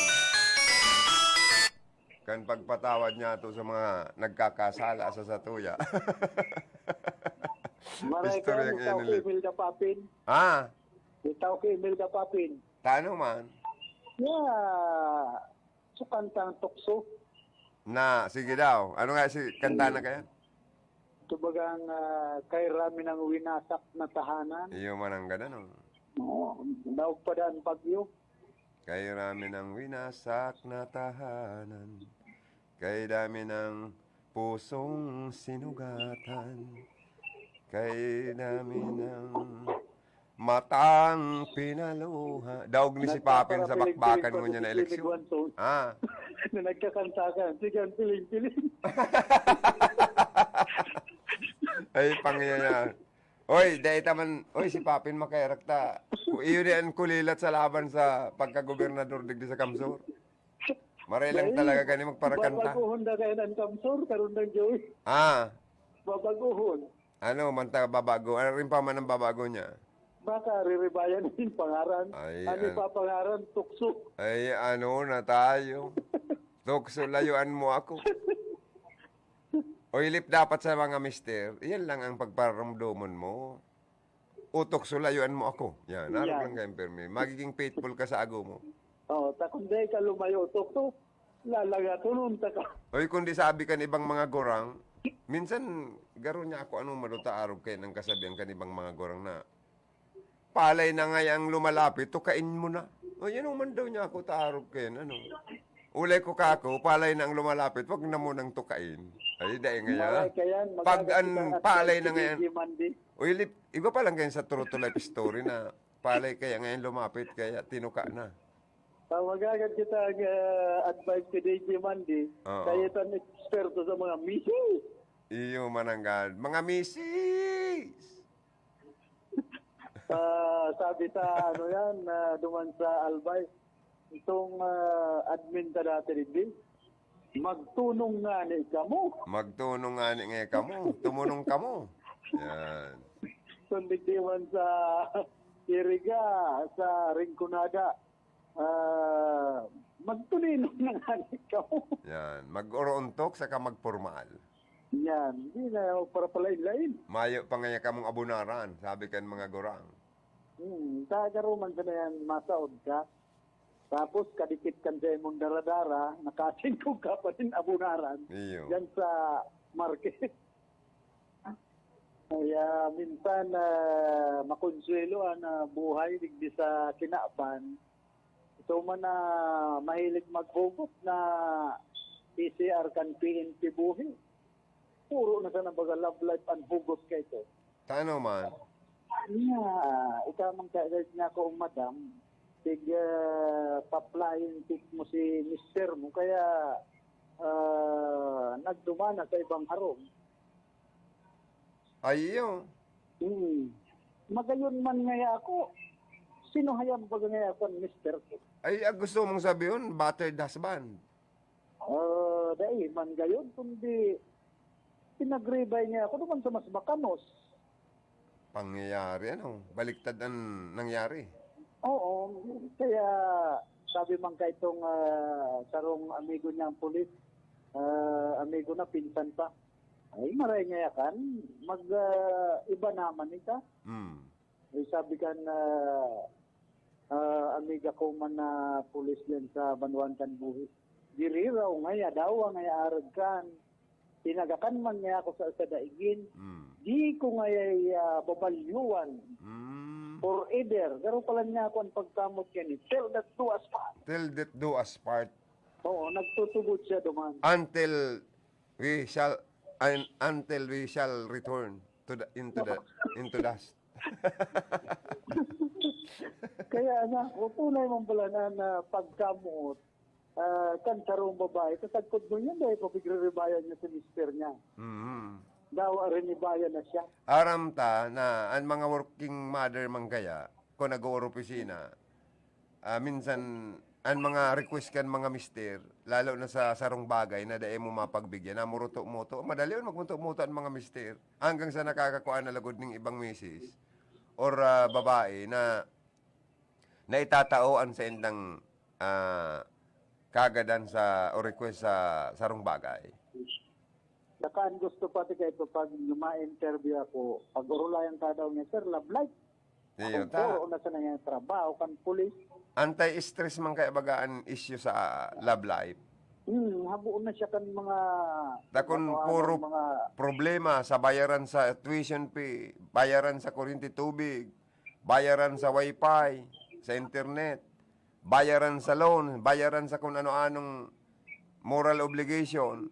kan pagpatawad niya to sa mga nagkakasala sa satuya. Maray ka, Istoryang itaw ki Ilinip. Emil Dapapin. Ah, Itaw ki Emil Dapapin. Tano man? Yeah. So, kantang tukso. Na, sige daw. Ano nga si kanta na kaya? Ito bagang, ah, kay Rami ng winasak na tahanan. Iyo man ang ganda, no? Oo, daog pa daan bagyo. Kay Rami ng winasak na tahanan. Kay dami ng pusong sinugatan. Kay dami ng matang pinaluha. Daog ni si Papin sa Nagpaparapilin-piling bakbakan pa ngunyan si na Jimmy eleksyon. Guanzon. Ah. Na nagkakanta ka. Sige, ang piling-piling. Ay, pangyayari. Oy, dai ta man, oy, si Papin makaherak ta. Ku-, iyo di an kulilat sa laban sa pagkagobernador digdi sa Kamsur. Maray lang Dai, talaga gani magparakanta. Babaguhon na kayo ng Kamsur, karon ng Joy. Ah. Babaguhon. Ano man ta babago? Ano rin pa man ang babago niya? Baka riribayan yung pangaran. Ay, Ano an- pa pangaran? Tukso. Ay, ano na tayo? Tukso, layuan mo ako. O, Ilip, dapat sa mga mister, yan lang ang pagparamdomon mo. O, Tukso, layuan mo ako. Yan, narog Yan. lang kayong permi. Magiging faithful ka sa ago mo. Oo, ta kung di ka lumayo, Tukso, lalagatonon ta ka. Oy, kung di sabi kan ibang mga gurang, minsan, garo niya ako, anong maduta arog kayo ng kasabihan kan ibang mga gurang na, "Palay na ngaya ang lumalapit, tukain mo na." O, yan naman daw niya ako, taarog kayo, ano. Ulay ko kako, palay na ang lumalapit, wag na mo nang tukain. Ay, dai ngaya. Malay ka yan, Pag magagat an kita at palay kay na ngayon. D J Mandy. Uy, Lip, iba pa lang kayo sa true to life story na palay kaya ngayon lumapit, kaya tinuka na. Tawagagan kita ang, ah, advice kay D J Mandy. Oo. Kaya itong eksperto sa mga misis. Iyo, mananggad. Mga misis! Ah, sabi sa, ano yan, ah, duman sa Albay, itong, ah, admin ka dati, di ba? Magtunong nga ni kamo. Magtunong nga ni nga kamo. Tumunong kamo. Yan. Kung di man sa Iriga, sa Rinconada, ah, magtuninong na nga ni kamo. Yan. Mag-oroontok saka magpormal. Yan. Hindi na para palain-lain. Mayo pa nga kamong abunaran, sabi kan mga gurang. Hmm, kagaruman sa na yan, masaod ka. Tapos, kadikit kan sa imong daradara, nakasin kong ka pa rin abunaran. Iyo. Yan sa market. Kaya minsan, ah, makonsuelo ang, ah, buhay digdi sa kinaban. Ito man na mahilig maghugot na P C R kan P N P buhi. Puro na sana baga love life ang hugot ka ito. Tano man? Niya, ikaw man ka, niya ko, madam, tig, ah, pa-flying kick mo si mister mo, kaya, ah, nagdumana sa ibang harong. Ay, iyo. Hmm. Magayon man ngaya ako, sinuhayan ba ngaya ako ang mister ko? Ay, ah, gusto mong sabihin, battered husband? Ah, dai man gayon, kundi pinagribay niya ako naman sa mas makanos. Pangyayari, ano? Baliktad ang nangyari. Oo, kaya sabi man ka itong, ah, sarong amigo niya ang pulis, ah, amigo na, pinsan pa. Ay, maray nga yakan, mag, ah, iba naman ita. Hmm. Ay, sabi kan, ah, ah, amiga ko man na pulis diyan sa banwaan kan Buhi. Diri raw ngaya, dawa ngaya arog kan. Tinagakan man ngaya ako sa, sa daigin. Mm. Di ko ngaya, ah, babalyuan. Mm. Forever. Garo pala niya ako ang pagkamot yan eh. Till death do us part. Till death do us part. Oo, nagtutubod siya duman. Until we shall, un-, until we shall return to the, into the, into dust. Kaya nga, tunay man pala na, na pagkamot, ah, kan sarong babae, sa tagkod mo niya, dahil papigriribayan niya si mister niya. Mhm. Daw, rinibayan na siya. Aram ta na an mga working mother man kaya, kung nag-ooropisina, ah, minsan, an mga request kan mga mister, lalo na sa sarong bagay na dai mo mapagbigyan, na muruto-muto, madali on magmuto-muto an mga mister. Hanggang sa nakakakuha na lagod ning ibang misis or, ah, babae na naitatao an saindang, ah, kagadan sa o request sa sarong bagay. Saka ang gusto pati kay pag ma-interview ako, pag-orolayan ka daw niya, "Sir, love life." Iyo Akong ta. puro na sa nangyayang trabaho, kan pulis. Anti-stress man kaya baga an issue sa love life. Hmm, habo na siya kan mga Dakon ano, ano, puro mga problema sa bayaran sa tuition fee, bayaran sa kuryente, tubig, bayaran sa wifi, sa internet, bayaran sa loan, bayaran sa kung ano-anong moral obligation.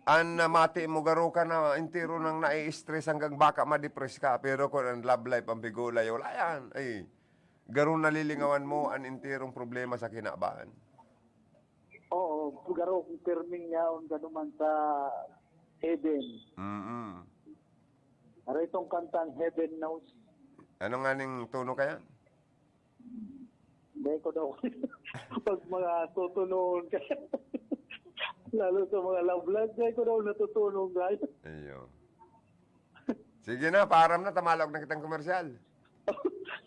An namati mo, garo ka na entero nang nai-stress hanggang baka ma-depress ka. Pero kung ang love life ang pigulay, wala yan. Ay, garo nalilingawan mo an enterong problema sa kinaban. Oo, garo kung pirming yaon ka naman sa heaven. Mm-mm. Aray itong kantang Heaven Knows. Ano nga ning tono kaya? Hindi ko daw. Pag mga tutunoon ka, lalo sa mga love life, hindi ko daw natutunan, guys. Iyo. Sige na, paaram na, tamalog na kitang komersyal.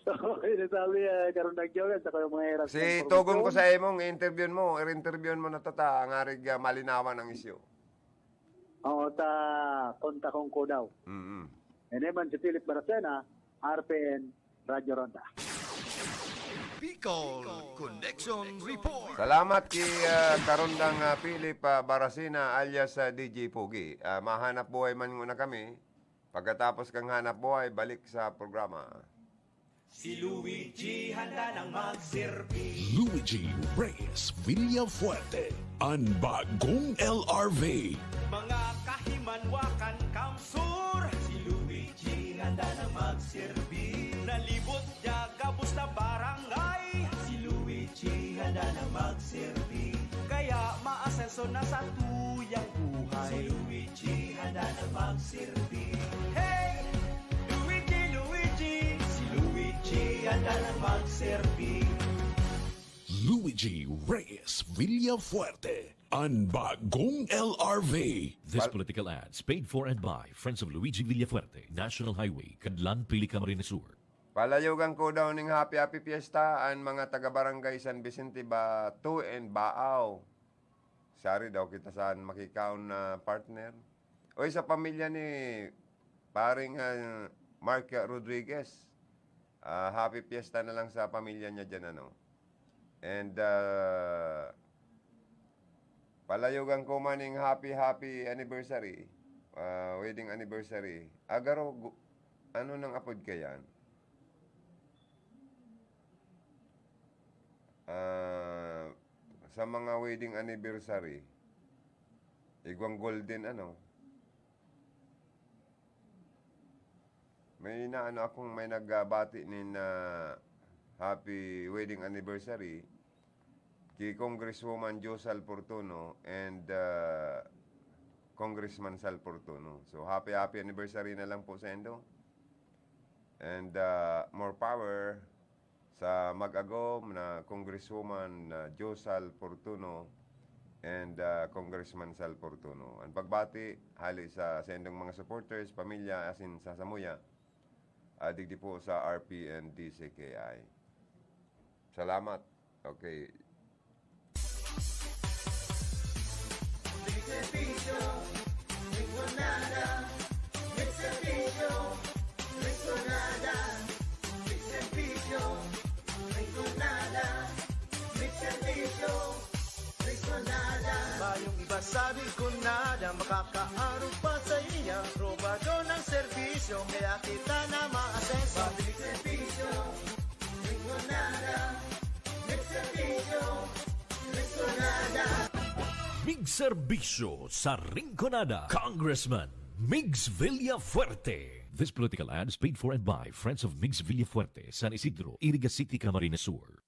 Okay, nasabi, ah, karon nagyaw yan, sa kayong mga hirap Si ng Tugon ko promotion. Sa imong, interviewin mo, i-interviewin mo na tata, ang arig, ah, malinawan ang isyu. Oo, ta, konta kong ko daw. Mm-mm. Yan naman si Philip Baracena, R P N, Radyo Ronda. Bicol Connection Report. Salamat ki, ah, Karondang, ah, Philip, ah, Baracena alias, ah, D J Pogi. Ah, mahanap buhay man muna kami. Pagkatapos kang hanap buhay, balik sa programa. Si Luigi handa nang magserbi. Luigi Reyes Villafuerte, an bagong L R V. Mga kahimanwakan, kamsur. Si Luigi handa nang magserbi. Nalibot niya gabos na barangay. Si Luigi handa nang magserbi. Kaya maasenso na sa tuyang buhay. Si Luigi handa nang magserbi. Hey! Luigi, Luigi! Si Luigi handa nang magserbi. Luigi Reyes Villafuerte, an bagong L R V. This Pal- political ads paid for and by Friends of Luigi Villafuerte, National Highway, Cadlan, Pili, Camarines Sur. Palayogan ko daw ning happy, happy fiesta an mga taga-barangay San Vicente ba, two and Baaw. Sari daw kita saan makikaon na partner. Oy, sa pamilya ni paring, ah, Mark Rodriguez, ah, happy fiesta na lang sa pamilya niya dyan, ano. And, ah, palayogan ko man ning happy, happy anniversary, ah, wedding anniversary. Agaro, gu-, ano nang apod kayan? Ah, sa mga wedding anniversary, igwang golden, ano, may naano akong, may nagbati nin, ah, happy wedding anniversary ki Congresswoman Josal Fortuno and, ah, Congressman Sal Fortuno. So, happy, happy anniversary na lang po sa indo. And, ah, more power sa mag-agom na Congresswoman na Josal Fortuno and, ah, Congressman Sal Fortuno. Ang pagbati, hali sa, sa indong mga supporters, pamilya, asin sa samuya, ah, digdi po sa R P N D C K I. Salamat. Okay. May serbisyo, Rinconada. May serbisyo, Rinconada. May serbisyo, Rinconada. Yung iba sabi ko na lang makakaarog pa sa iya. Probado ng serbisyo, kaya kita na maasenso. Public serbisyo, Rinconada. May serbisyo, Rinconada. Mig serbisyo sa Rinconada, Congressman Migs Villafuerte. This political ad is paid for and by Friends of Migs Villafuerte, San Isidro, Iriga City, Camarines Sur.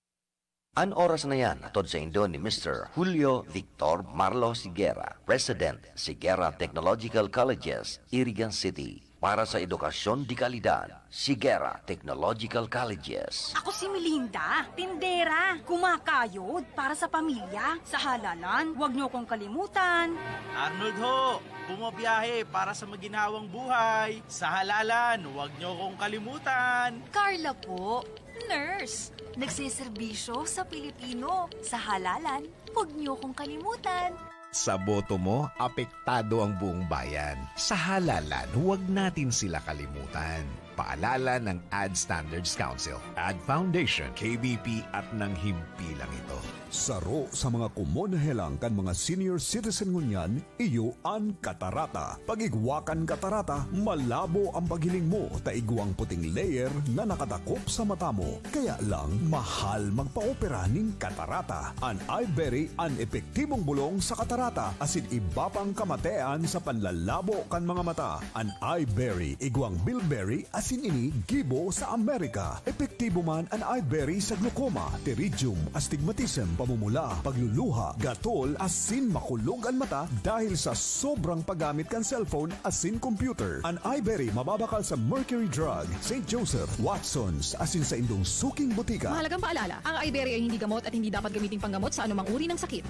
An oras na yan hatod saindo ni Mister Julio Victor Marlo Siguera, President, Siguera Technological Colleges, Iriga City. Para sa edukasyon de kalidad, Siguera Technological Colleges. Ako si Melinda, tindera, kumakayod para sa pamilya. Sa halalan, huwag niyo akong kalimutan. Arnold ho, bumabiyahe para sa maginhawang buhay. Sa halalan, huwag niyo akong kalimutan. Carla po, nurse. Nagseserbisyo sa Pilipino. Sa halalan, huwag niyo akong kalimutan. Sa boto mo, apektado ang buong bayan. Sa halalan, huwag natin sila kalimutan. Paalala ng Ad Standards Council, Ad Foundation, K B P at ng himpilang ito. Saro sa mga komon na helang kan mga senior citizen ngunyan, iyo an katarata. Pag-igwa kan katarata, malabo ang paghiling mo ta igwang puting layer na nakadakop sa mata mo. Kaya lang, mahal magpaopera nin katarata. An iBerry an epektibong bolong sa katarata asin iba pang kamatean sa panlalabo kan mga mata. An iBerry igwang bilberry asin ini gibo sa Amerika. Epektibo man an iBerry sa glaucoma, pterygium, astigmatism, pamumula, pagluluha, gatol asin makulog an mata dahil sa sobrang paggamit kan cellphone asin computer. An iBerry mababakal sa Mercury Drug, Saint Joseph, Watson's, asin sa indong suking botika. Mahalagang paalala, ang iBerry ay hindi gamot at hindi dapat gamiting panggamot sa anumang uri ng sakit.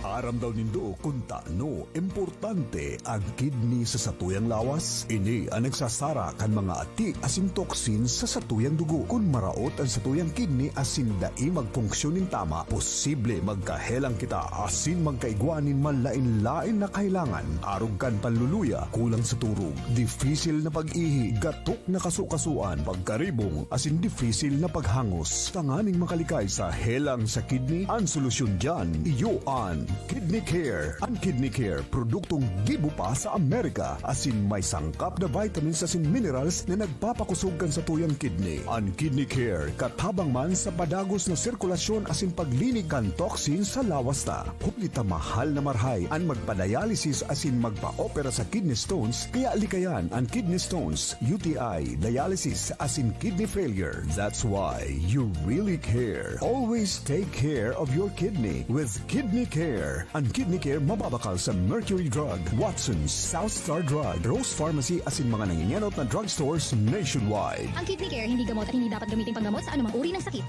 Aram daw nindo kun tano importante an kidney sa satuyang lawas? Ini an nagsasara kan mga ati asin toxin sa satuyang dugo. Kun maraot an satuyang kidney asin dai magfunksyon nin tama, posible magkahelang kita asin magkaigwa nin malain-lain na kahelangan, arog kan panluluya, kulang sa turog, difisil na pag-ihi, gatok na kasukasuan, pagkaribong, asin difisil na paghangos. Tanganing makalikay sa helang sa kidney, an solusyon diyan, iyo an Kidney Care. An Kidney Care, produktong gibo pa sa Amerika, asin may sangkap na vitamins asin minerals na nagpapakosog kan satuyang kidney. An Kidney Care, katabang man sa padagos na sirkulasyon asin paglinig kan toxin sa lawas ta. Huli ta mahal na marahay an magpa-dialysis asin magpa-opera sa kidney stones, kaya likayan an kidney stones, U T I, dialysis asin kidney failure. That's why you really care. Always take care of your kidney with Kidney Care. An Kidney Care mababakal sa Mercury Drug, Watson's, South Star Drug, Rose Pharmacy asin mga nangingenot na drugstores nationwide. Ang Kidney Care hindi gamot at hindi dapat gamiting panggamot sa anumang uri ng sakit.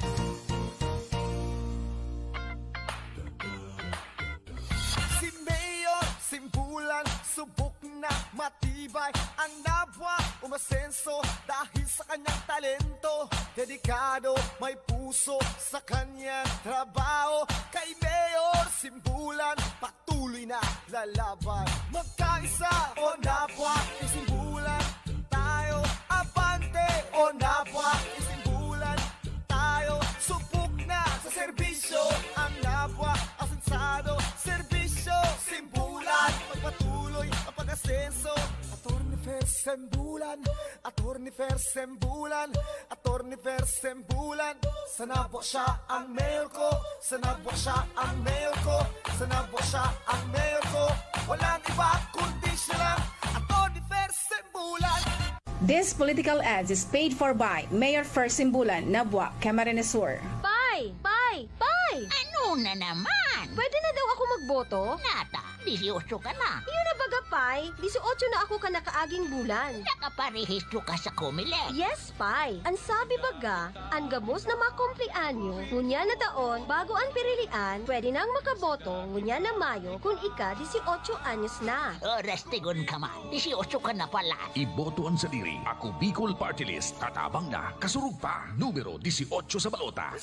Si Mayor Simbulan subok na matibay. Ang Nabua umasenso dahil sa kanyang talento. Dedikado, may puso sa kanyang trabaho. Kay Mayor Simbulan, patuloy na lalaban. Magkaisa, o Nabua, isimbulan tayo. Abante, o Nabua, isimbulan tayo. Subok na sa serbisyo ang Nabua, asensado, serbisyo, simbulan. Pagpatuloy ang pag-asenso. Attorney Fer Sembulan, Attorney Fer Sembulan, Attorney Fer Sembulan. Sa Nabua siya ang mayor ko, sa Nabua siya ang mayor ko, sa Nabua siya ang mayor ko. Walang iba kundi siya lang, Attorney Fer Sembulan. This political ads is paid for by Mayor Fer Simbulan, Nabua, Camarines Sur. Pay! Pay! Pay! Ano na naman? Pwede na daw ako magboto? Nata, dieciocho ka na. Yun na baga, Pay. Dieciocho na ako kan nakaaging bulan. Nakaparehistro ka sa Comelec. Yes, Pay. An sabi baga, an gabos na makumpleanyo, ngunyan na taon, bago an pirilian, pwede nang makaboto, ngunyan na Mayo, kun ika dieciocho anyos na. Oras tigon ka man. Dieciocho ka na pala. Iboto an sadiri. Ako Bicol Party List. Katabang na. Kasurog pa. Numero dieciocho sa balota.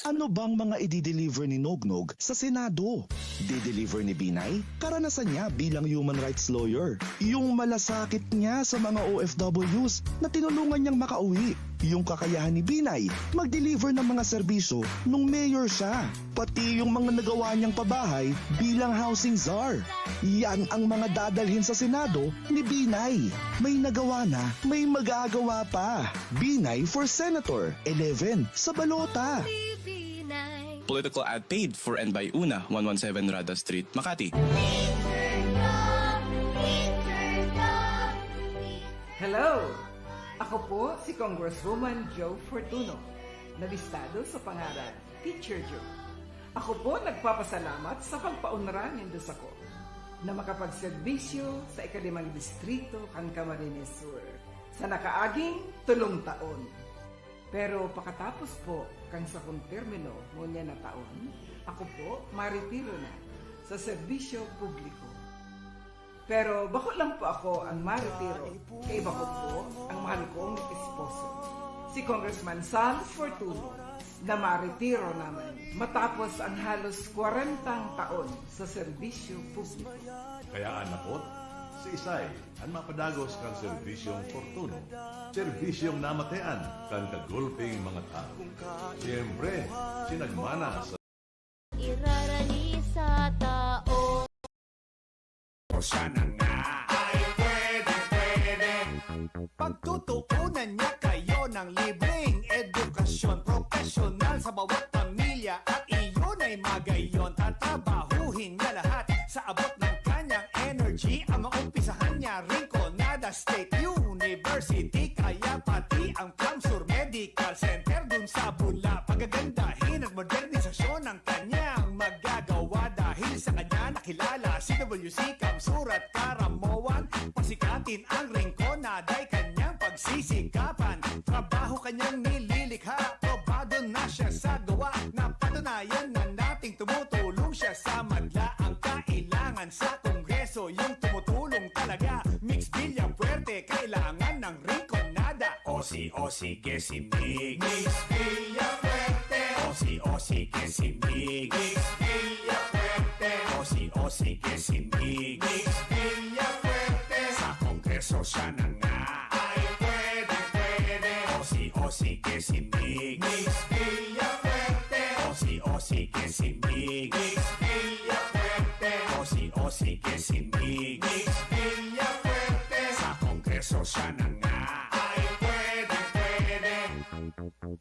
Ano bang mga i-deliver ni Nognog sa Senado? Di-deliver ni Binay? Karanasan niya bilang human rights lawyer. Yung malasakit niya sa mga O F Ws na tinulungan niyang makauwi. yung kakayahan ni Binay mag-deliver ng mga serbisyo nung mayor siya. Pati yung mga nagawa niyang pabahay bilang housing czar. Yan ang mga dadalhin sa Senado ni Binay. May nagawa na, may magagawa pa. Binay for Senator eleven sa balota. Political ad paid for and by Una, one one seven Rada Street, Makati. Hello! Ako po si Congresswoman Jo Fortuno, na listado sa pangaran Teacher Jo. Ako po nagpapasalamat sa pagpaunra nindo sako na makapagserbisyo sa ikalimang distrito kan Camarines Sur sa nakaaging tolong taon. Pero pakatapos po kan sakong termino ngunyan na taon, ako po maretiro na sa serbisyo publiko. Pero bako lang po ako ang maretiro, kaiba ko po ang mahal kong esposo, si Congressman Sal Fortuno, na maretiro naman matapos ang halos kwarentang taon sa serbisyo publiko. Kaya anapot, si Isay an mapadagos kan serbisyong Fortuno, serbisyong namatean kan kagulping mga tawo. Siyempre, sinagmana sa Irarani sa tao. O siya na nga. Ay, pwede, pwede. Pagtutuunan niya kayo ng libreng edukasyon profesyonal sa bawat pamilya at iyon ay magayon. Tatrabahuhin niya lahat sa abot ng kanyang energy. Ang maumpisahan niya, Rinconada State University, kaya pati ang Plamsur Medical Center dun sa Bula. Pagagandahin at modernisasyon ng kanyang magagawa. Dahil sa kanya nakilala si W C Kamsur at Karamoan. Pasikatin ang Rinconada ay kanyang pagsisikapan. Trabaho kanyang nililikha, probado na siya sa gawa. Napatunayan na nating tumutulong siya sa madla. Ang kailangan sa Kongreso, yung tumutulong talaga. Migs Villafuerte, kailangan ng Rinconada. O si, o si, que si Migs. Migs Villafuerte. O si, o si, que si Migs. Migs Villafuerte. O si, o si, que si Migs. Migs Villafuerte. Sa Kongreso siya na nga. Ay, pwede, pwede. O si, o si, que si Migs. Migs Villafuerte. O si, o si, que si Migs. Migs Villafuerte. O si, o si, que si Migs. Migs Villafuerte. Sa Kongreso siya na nga. Ay, pwede, pwede.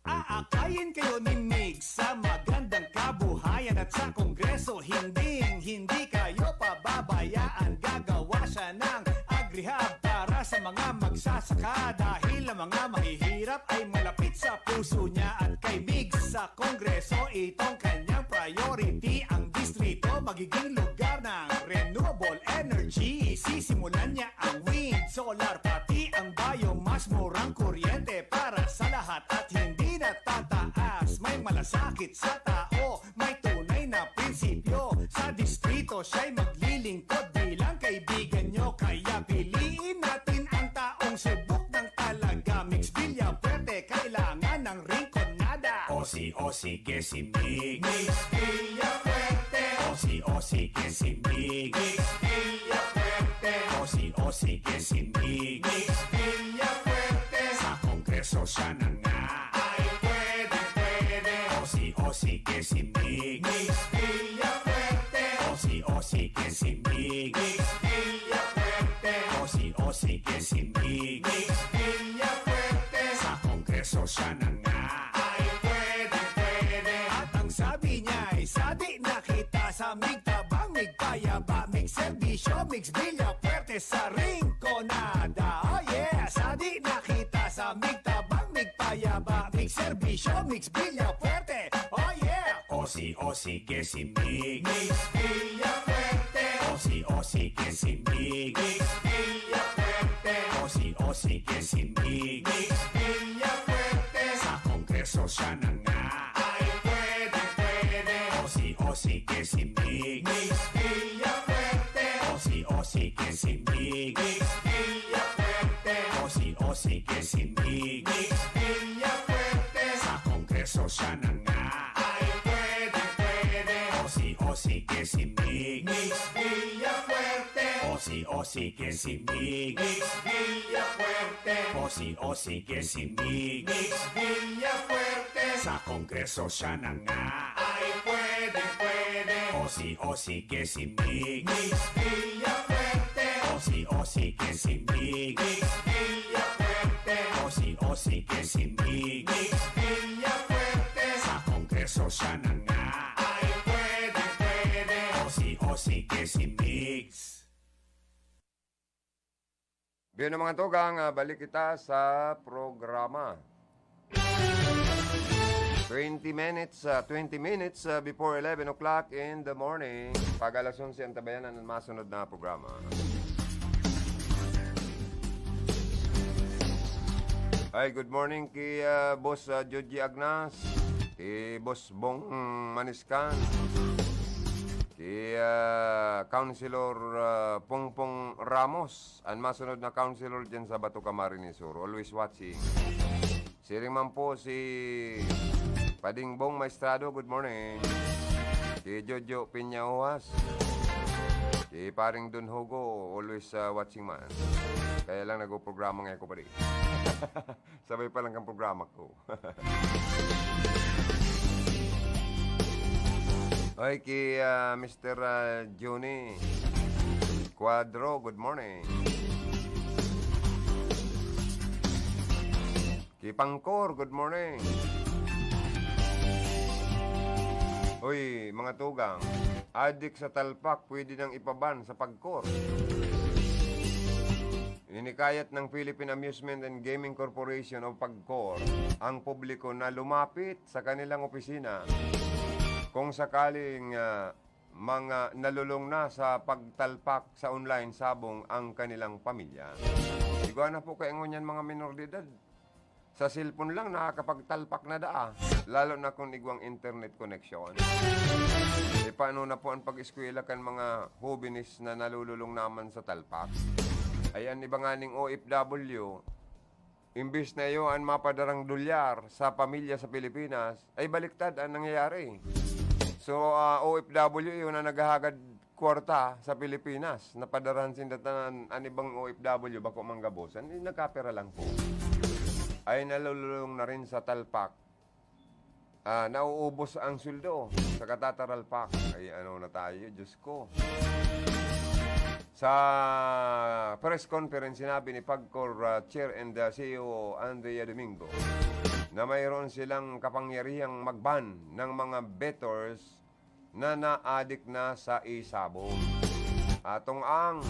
Aakayin kayo ni Migs sa magandang kabuhayan at sa Kongreso. Hinding-hindi kayo pababayaan. Gagawa siya ng agrihab para sa mga magsasaka dahil ang mga mahihirap ay malapit sa puso niya. At kay Migs sa Kongreso, itong kanyang priority. Ang distrito magiging lugar ng renewable energy. Sisimulan niya ang wind, solar, pati ang biomass. Murang kuryente para sa lahat at hindi natataas. May malasakit sa tao, may tunay na prinsipyo. Sa distrito siya'y maglilingkod bilang kaibigan nyo. Kaya piliin natin ang taong subok ng talaga. Migs Villafuerte, kailangan ng Rinconada. O si, o si, que si Migs. Migs Villafuerte. O si, o si, que si Migs. Migs Villafuerte. O si, o si, que si Migs. Migs Villafuerte. Sa Kongreso siya na nga. Ay, pwede, pwede. O si, o si, que si Migs. Migs Villafuerte. O si, o si, que si Migs. Migs Villafuerte. O si, o si, que si Migs. Migs Villafuerte. Sa Kongreso siya na nga. Ay, pwede, pwede. At ang sabi niya ay, sadi na kita sa Mig Tabang, Mig Payaba, Mig Serbisyo, Migs Villafuerte sa Rinconada. Oh yeah! Sadi na kita sa Mig Tabang, Mig Payaba, Mig Serbisyo, Migs Villafuerte. Oh yeah! O si, o si, que si Migs. Migs Villafuerte. O si, o si, que si Migs. Migs Villafuerte. O si, o si, que si Migs. Migs Villafuerte. Sa Kongreso siya na nga. Ay, pwede, pwede. O si, o si, que si Migs. Migs Villafuerte. O si, o si, que si Migs. Migs Villafuerte. O si, o si, que si Migs. Migs Villafuerte. Sa Kongreso siya na nga. Ay, pwede, pwede. O si, o si, que si Migs. Migs Villafuerte. O si, o Sige si Migs Villafuerte. O si, o sige si Migs Villafuerte. Sa Kongreso siya na nga. Ay pwede, pwede. O si, o sige si Migs Villafuerte. O si, o sige si Migs Villafuerte. O si, o sige si Migs Villafuerte. Sa Kongreso siya na nga. Ay pwede, pwede. O si, o sige si Migs. Biyo na, mga tugang, ah, balik kita sa programa. Twenty minutes, ah, twenty minutes, ah, before eleven o'clock in the morning. Pag alas onse ang tabayanan ng masunod na programa. Hi, good morning kay, ah, Boss, ah, Joji Agnas, kay Boss Bong Maniskan, kay, ah, Councilor, ah, Pongpong Ramos. An masunod na councilor dyan sa Bato, Camarines Sur. Always watching. Siring man po si Pading Bong Maestrado, good morning. Si Jojo Piñahuas. Si Paring Don Hugo, always, ah, watching man. Kaya lang nagpo-programa ngayon ko pa rin. Sabay pa lang kang programa ko. Oy, ki, ah, Mister, ah, Johnny Cuadro, good morning. Ki Pangkor, good morning. Uy, mga tugang, adik sa talpak, pwede nang ipaban sa Pagkor. Hinikayat ng Philippine Amusement and Gaming Corporation o Pagcor ang publiko na lumapit sa kanilang opisina kung sakaling, ah, mga nalulong na sa pagtalpak sa online sabong ang kanilang pamilya. Igwa na po kayo ngunyan, mga minor de edad. Sa cellphone lang, nakakapagtalpak na daa, lalo na kung igwang internet connection. E, paano na po ang pag-eskwela kan mga hobenes na nalululong naman sa talpak? Ay, an iba nganing O F W, imbis na iyo an mapadarang dolyar sa pamilya sa Pilipinas, ay baliktad ang nangyayari. So, ah, O F W iyo na naghahagad kwarta sa Pilipinas, napadarahan sinda tanan, an ibang O F W, bako man gabosan, eh, nagkapera lang po. Ay nalululong na rin sa talpak. Ah, nauubos ang sweldo sa katataralpak. Ay, ano na tayo, Diyos ko. Sa press conference, sinabi ni Pagcor, ah, Chair and, ah, C E O Andrea Domingo na mayroon silang kapangyarihang mag-ban ng mga bettors na naadik na sa isabong. Atong ang,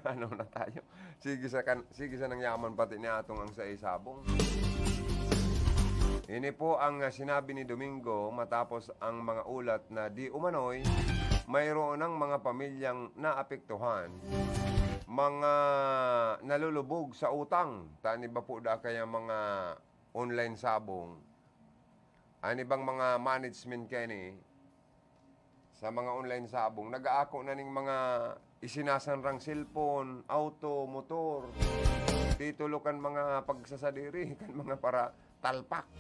ano na tayo? Sige sa kan-, sige sa nangyaman pati ni atong ang sa isabong. Ini po ang, ah, sinabi ni Domingo matapos ang mga ulat na di umano'y mayroon ng mga pamilyang naapektuhan, mga nalulubog sa utang. Tani ba po da kaya mga online sabong? An ibang mga management kaya ni sa mga online sabong, nag-aako na ning mga isinasanrang cellphone, auto, motor, titulo kan mga pagsasadiri, kan mga para talpak.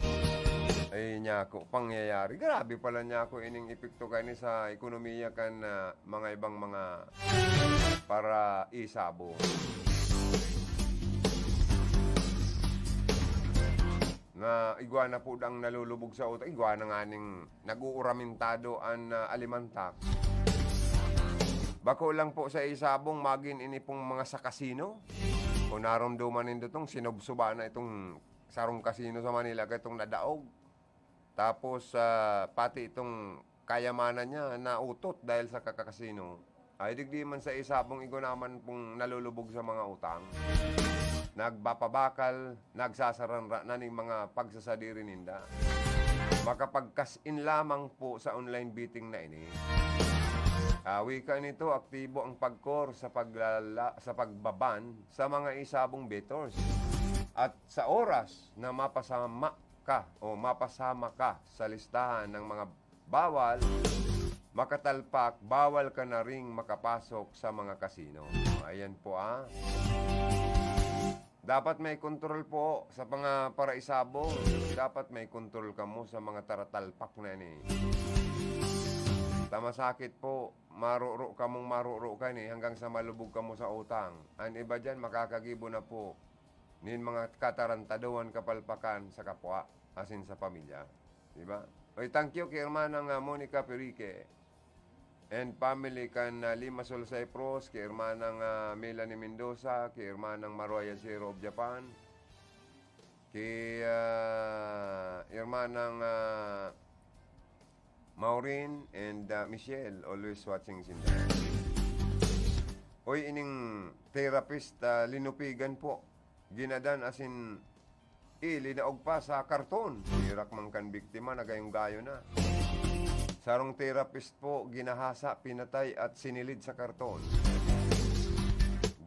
Ay, nyako, pangyayari. Grabe pala, nyako, ining epekto kani sa ekonomiya kan, ah, mga ibang mga para isabong. Na igwa na po dang nalulubog sa utang, igwa na nganing nag-uuramintado an, ah, alimantak. Bako lang po sa isabong, magin ini pong mga sa kasino. Kung naromdoman nindo tong sinubsuba na itong sarong kasino sa Manila, katong nadaog. Tapos, ah, pati itong kayamanan niya nautot dahil sa kakasino. Ay, digdi man sa isabong, igwa naman pong nalulubog sa mga utang. Nagpapabakal, nagsasaranra na ning mga pagsasadiri ninda. Makapag-cash in lamang po sa online betting na ini. Ah, wika nito, aktibo ang Pagcor sa paglala-, sa pagbaban sa mga isabong bettors. At sa oras na mapasama ka o mapasama ka sa listahan ng mga bawal makatalpak, bawal ka na ring makapasok sa mga kasino. Ayan po, ah. Dapat may kontrol po sa mga paraisabong. Dapat may kontrol kamo sa mga taratalpak na ini. ta masakit po, maroro kamong maroro kani hanggang sa malubog kamo sa utang. An iba diyan makakagibo na po nin mga katarantadohan, kapalpakan sa kapwa asin sa pamilya. Di ba? Oy, thank you kay Hermanang, ah, Monica Perique and family kan, ah, Limassol, Cyprus, kay Hermanang, ah, Melanie Mendoza, kay Hermanang Maruaya Zero of Japan, kay, ah, Hermanang, ah, Maureen and, ah, Michelle, always watching sinda. Oy, ining therapist, ah, linupigan po. Ginadan asin ilinaog pa sa karton. Herak man kan biktima na gayong-gayo na. Sarong therapist po, ginahasa, pinatay at sinilid sa karton.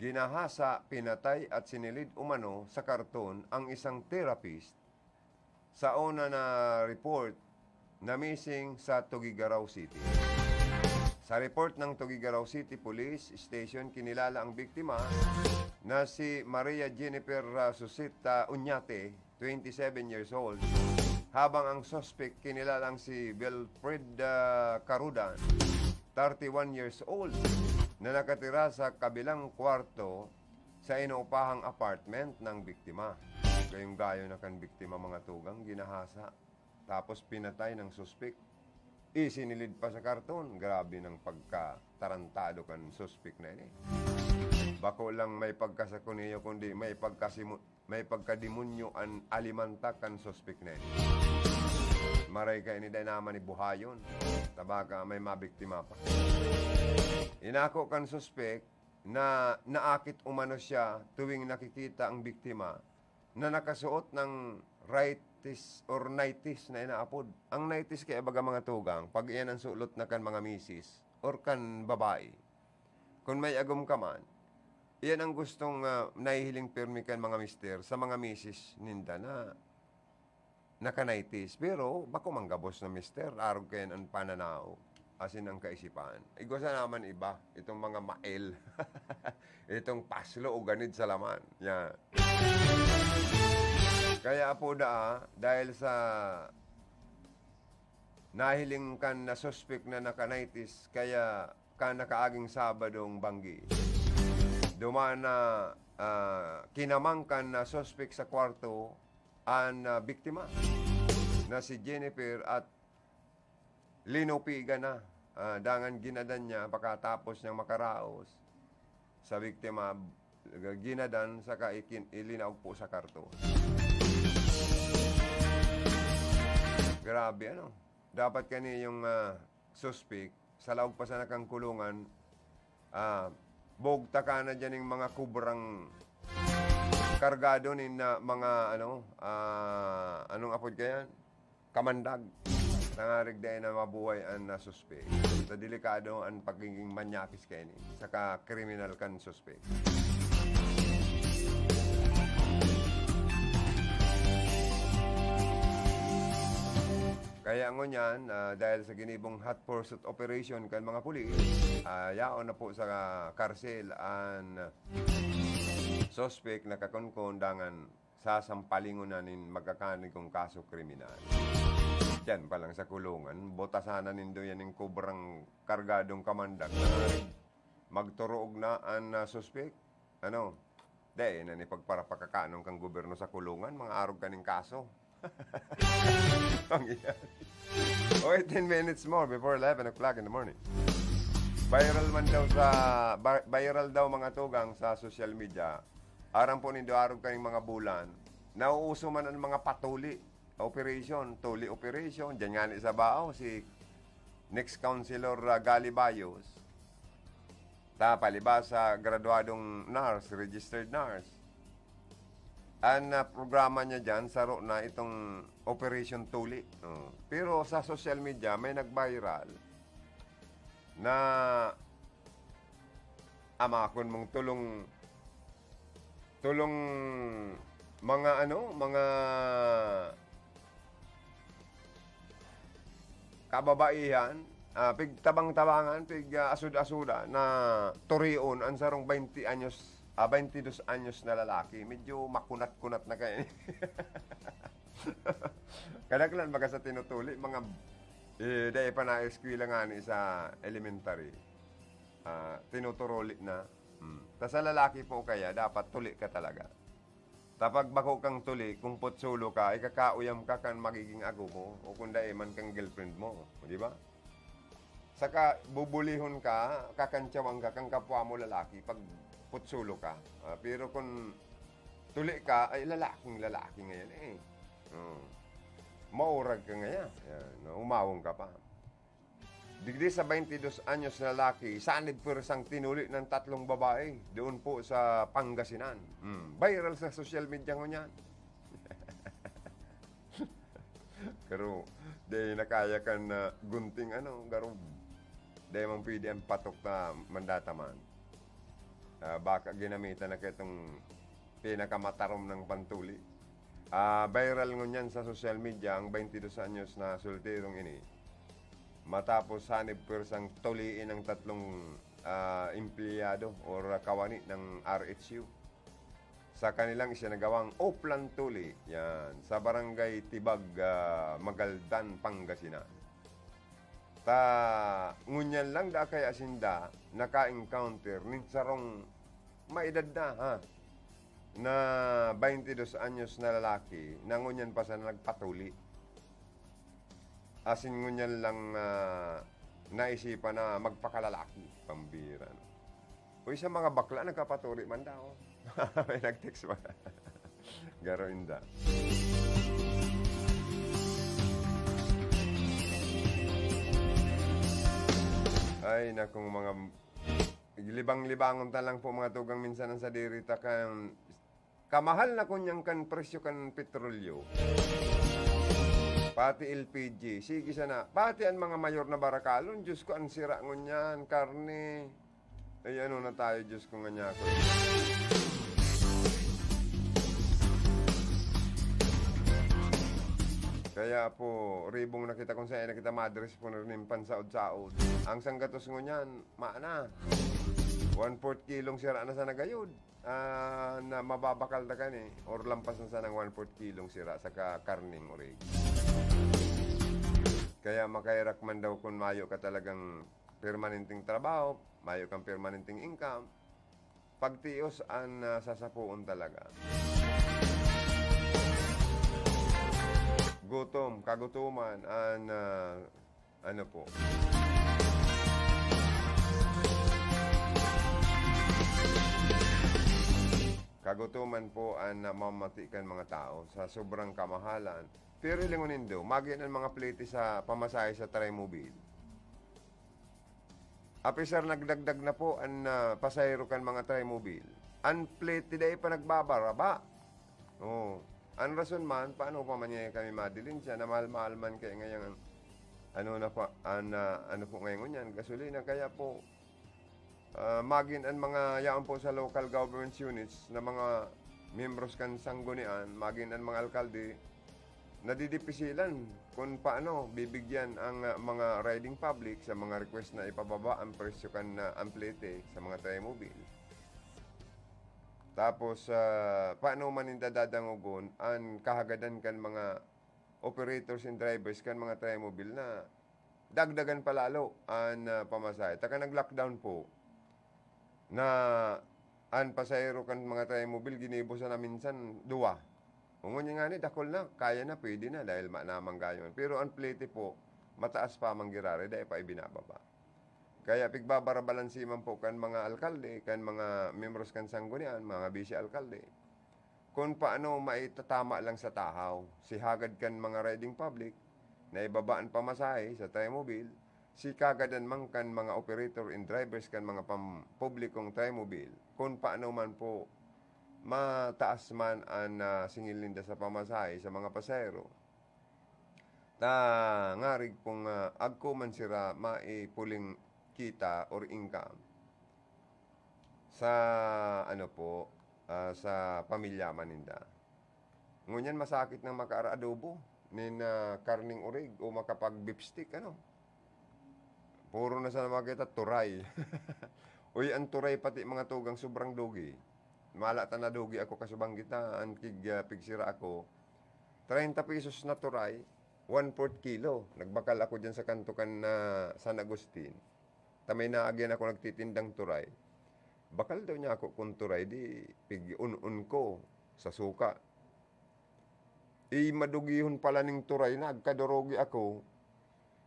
Ginahasa, pinatay at sinilid umano sa karton ang isang therapist sa una na report na missing sa Tuguegarao City. Sa report ng Tuguegarao City Police Station, kinilala ang biktima na si Maria Jennifer, ah, Susita Uñate, twenty-seven years old, habang ang suspect kinilalang si Wilfred, ah, Carudan, thirty-one years old, na nakatira sa kabilang kwarto sa inuupahang apartment ng biktima. Gayong-gayo na kan biktima, mga tugang, ginahasa, tapos pinatay ng suspek. Isinilid pa sa karton. Grabe ng pagkatarantado kan suspek na ini. Bako lang may pagkasakuniyo, kundi may pagkasimu-, may pagkademonyo an alimanta kan suspek na ini. Maray ka ini, dai naman ni buhayon. Tabaka may mabiktima pa. Inako kan suspek na naakit umano siya tuwing nakikita ang biktima na nakasuot ng righties or nighties na inaapod. Ang nighties kaya, baga, mga tugang, pag iyan ang sulot na kan mga misis or kan babae. Kun may agom ka man, iyan ang gustong, ah, nahihiling pirmi kan mga mister sa mga misis ninda na naka-nighties. Pero bako man gabos na mister, arog kayan an pananaw, asin ang kaisipan. Igwa sana man iba, itong mga mael. Itong paslo o ganid sa laman. Yan. Kaya po daa, dahil sa nahiling kan na suspek na naka-nighties, kaya kan nakaaging Sabadong banggi, duman na, ah, kinamang kan na suspek sa kwarto an, ah, biktima na si Jennifer at linupigan na. Ah, dangan ginadan niya, pakatapos niyang makaraos sa biktima, ginadan saka ikin-, ilinaog po sa karton. Grabe, ano? Dapat kani yung, ah, suspek, sa laog pa sana kan kulungan, ah, bugtaka na diyan yung mga kubrang kargado nin, ah, mga, ano, ah, anong apod kayan? Kamandag. Tangarig dai na mabuhay an, ah, suspek. Sa delikado an pagiging manyakis kaini, saka kriminal kan suspek. Kaya ngunyan, ah, dahil sa ginibong hot pursuit operation kan mga pulis, ah, yaon na po sa karsel an suspek na kakunkon dangan sasampalingon na nin magkakanigong kaso kriminal. Diyan pa lang sa kulungan, butasan na nindo yan ning kubrang kargadong kamandag na magturuog na an, ah, suspek. Ano? Dai na ni pagparapakakanon kan gobyerno sa kulungan, mga arog kaning kaso. Pangyayari. O, eighteen minutes more before eleven o'clock in the morning. Viral man daw sa, ba-, viral daw, mga tugang, sa social media. Aram po nindo, arog kaning mga bulan, nauuso man ang mga patuli operation, tuli operation. Diyan nga ni sa Bao, si next councilor, ah, Gali Bayos, ta palibasa, graduadong nurse, registered nurse. Ang, ah, programa niya diyan, saro na itong Operation Tuli. Oh. Pero sa social media, may nag-viral na amakon mong tulong, tulong mga ano, mga kababaihan, ah, pigtabang-tabangan, pig, ah, asud-asuda na turion ang sarong baynte anyos, ah, baynte dos anyos na lalaki. Medyo makunat-kunat na kaya. Kadaklan baga sa tinutuli, mga Eh, dai pa naeskwela ngani sa elementary. Ah, tinuturuli na. Hmm. Ta sa lalaki po kaya, dapat tuli ka talaga. Ta pag bako kang tuli, kung putsulo ka, ikakauyam ka kan magiging ago mo, o kung dai man kan girlfriend mo, di ba? Saka bubulihon ka, kakantyawan ka kan kapwa mo lalaki pag putsulo ka. Ah, pero kung tuli ka, ay lalaking lalaki ngayon eh. Oh. Maurag ka ngayon. Yan, no? Umawong ka pa. Digdi sa twenty-dos anyos na lalaki, sanib pwersang tinuli ng tatlong babae doon po sa Pangasinan. Hmm, viral sa social media ngunyan. Pero, di na kaya kan, ah, gunting ano, garog. Di man pwede ang patok na mandataman. Ah, baka ginamitan na kitong pinakamatarom ng pantuli. Ah, viral ngunyan sa social media ang twenty-dos anyos na solterong ini. Matapos sanib pwersang tuliin ang tatlong, ah, empleyado or kawani ng R H U sa kanilang isinagawang Oplan Tuli, yan, sa Barangay Tibag, ah, Magaldan, Pangasinan. Ta, ngunyan lang da kaya sinda naka-encounter nin sarong maedad na, ha, na twenty-dos anyos na lalaki na ngunyan pa sana nagpatuli. Asin ngunyan lang, ah, naisipan na magpakalalaki, pambira, no? Uy, sa mga bakla, nagkapatuli man daw. May nag-text ba? Garo inda. Ay, nakong mga libang-libangon ta lang po, mga tugang, minsan ang sadiri ta kan kamahal na kunyang kan presyo kan petrolyo. Pati L P G, sige sana. Pati an mga mayor na barakalon, Diyos ko, an sira ngunyan, karne. Ay, ano na tayo, Diyos ko, nganyako. Kaya po, ribong na kita kung saan na kita madres po na rin pansaod-saod. Ang sanggatos ngunyan, maana. One-fourth kilong sira na sa nagayod. Ah, na mababakal na kan eh. Or lampas na sana ng one-fourth kilong sira sa ka-, karning orig. Kaya makaherak man daw kung mayo ka talagang permanenteng trabaho, mayo kang permanenteng income, pagtios an, ah, sasapoon talaga. Gutom, kagutuman, an, ah, ano po. Kagutuman po an namamati kan mga tao sa sobrang kamahalan. Pero lingon nindo, magin an mga plete sa pamasahe sa Trimobile. Apisar nagdagdag na po an, ah, pasahero kan mga Trimobile. An plete dai pa nagbabaraba. Oh, an rason man, paano pa man niya kami madilin siya na mahal-mahal man kaya ngayon ang, ano na pa, an, ah, ano po ngayon yan, gasolina. Kaya po, ah, magin an mga yaon po sa local government units na mga miyembros kan sanggunian, magin an mga alkalde, nadidipisilan kung paano bibigyan ang, ah, mga riding public sa mga request na ipababa ang presyo kan, ah, amplete sa mga Trimobile. Tapos, ah, paano man ninda dadangogon an kahagadan kan mga operators and drivers kan mga Trimobile na dagdagan pa lalo an, ah, pamasahe? Ta kan nag-lockdown po, na an pasahero kan mga Trimobile ginibo sana minsan duwa. Ngunyan ngani, dakul na, kaya na, pwede na, dahil ma-, namanggayon. Pero an plete po, mataas pa man giraray, dai pa ibinababa. Kaya pigbabarabalansi man po kan mga alkalde, kan mga miyembros kan sanggunian, mga bise alkalde, kung paano maitatama lang sa tahaw, si hagad kan mga riding public na ibaba an pamasahe sa Trimobile, si kagadan man kan mga operator and drivers kan mga pampublikong Trimobile, kung paano man po mataas man an, ah, singil ninda sa pamasahe sa mga pasahero. Ta ngarig pong, ah, agko man sira maipuling kita or income sa, ano po, ah, sa pamilya man ninda. Ngunyan masakit nang makaaradobo nin, ah, karning orig o makapag-beef steak, ano? Puro na sana makita, turay. Uy, ang turay pati mga tugang sobrang dugi. Mala ta nadugi ako kasubang kita, an kig, ah, pigsira ako, treinta pesos na turay, one-fourth kilo. Nagbakal ako diyan sa kanto kan, ah, San Agustin. Ta may naagyan ako nagtitindang turay. Bakal daw niya ako kung turay, di pig-un-un ko sa suka. I madugihon pala ning turay, nagkadurugi ako.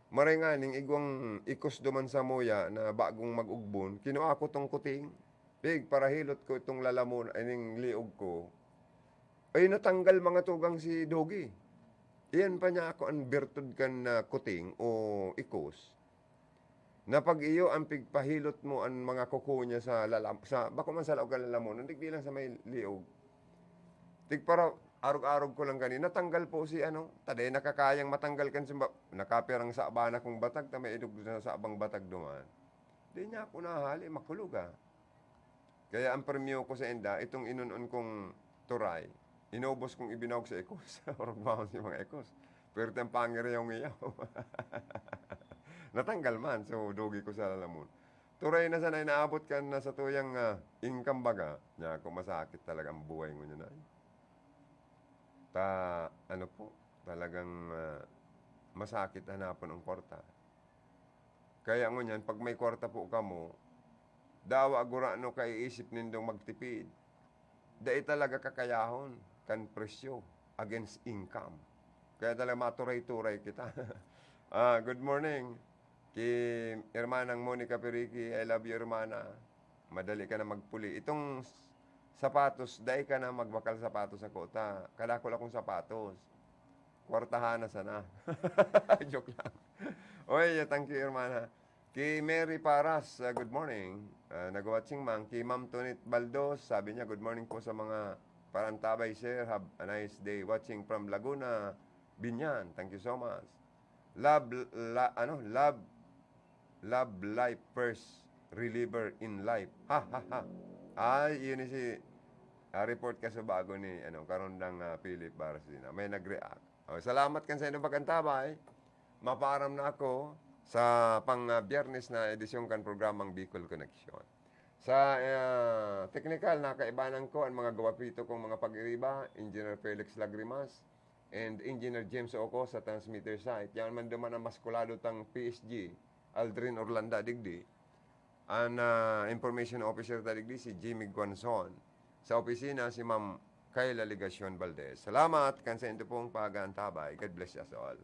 Maray nganing igwang ikos duman sa muya na bagong mag-ugbon, kinua ko tong kuting. Pig, parahilot ko itong lalamon, ay, ning liog ko. Ay, natanggal mga tugang si Dogi. Iyan pa niya ako an birtud kan, ah, kuting o ikos. Na pag iyo ang pigpahilot mo an mga kuko niya sa lalam-, sa, bako man sa laog kan lalamon, digdi lang sa may liog. Tigpara-, arog-arog ko lang kanina, natanggal po si ano, taday nakakayang matanggal kan sumba-, nakapirang sa abana kong batag, ta may idog sa, sa abang batag duman. Di niya ako nahali, makulog, ah. Kaya ang premyo ko sa inda, itong inun-un kong turay, inubos kong ibinaog sa ikos. Orog mahon si mga ikos. Pero itong pangiriyaw-ngiyaw. Natanggal man, so dogi ko sa lalamon. Turay na sana inaabot kan na sa tuyang, ah, income baga. Niya ako, masakit talaga ang buhay ngunyan na. Ta, ano po, talagang, ah, masakit hanapon ang kwarta. Kaya ngunyan, pag may kwarta po kamo, dawa gurano kaiisip nindong magtipid. Dai talaga kakayahon kan presyo against income. Kaya talaga maturay-turay kita. Ah, good morning. Ki Hermanang Monica Periki, I love you, hermana. Madali ka na magpuli. Itong s-, sapatos, dai ka na magbakal sapatos ako ta. Kadakol akong sapatos. Kwartahan na sana. Joke lang. Oy, thank you, hermana. Ki Mary Paras, ah, good morning. Ah, nag-watching man. Ki Ma'am Tonit Baldos, sabi niya, "Good morning po sa mga parantabay, sir. Have a nice day. Watching from Laguna, Binyan. Thank you so much." Love, la-, ano, love, love life first, reliever in life. Ha, ha, ha. Ay, yun si, ah, report ka sa bago ni, ano, Karondang, ah, Philip Barcina. May nag-react. Oh, salamat kan sa inyong pag-antabay. Mapaaram na ako sa pang, ah, Biyernes na edisyon kan programang Bicol Connection. Sa, ah, teknikal, nakaibanan ko ang mga gwapito kong mga pag-iriba, Engineer Felix Lagrimas and Engineer James Oco sa transmitter site. Yan man duman ang maskulado tang P S G, Aldrin Orlanda digdi. An, ah, information officer ta digdi si Jimmy Guanzon. Sa opisina, si Ma'am Kayla Legacion Valdez. Salamat kan sa indo pong pag-aantabay. God bless us all.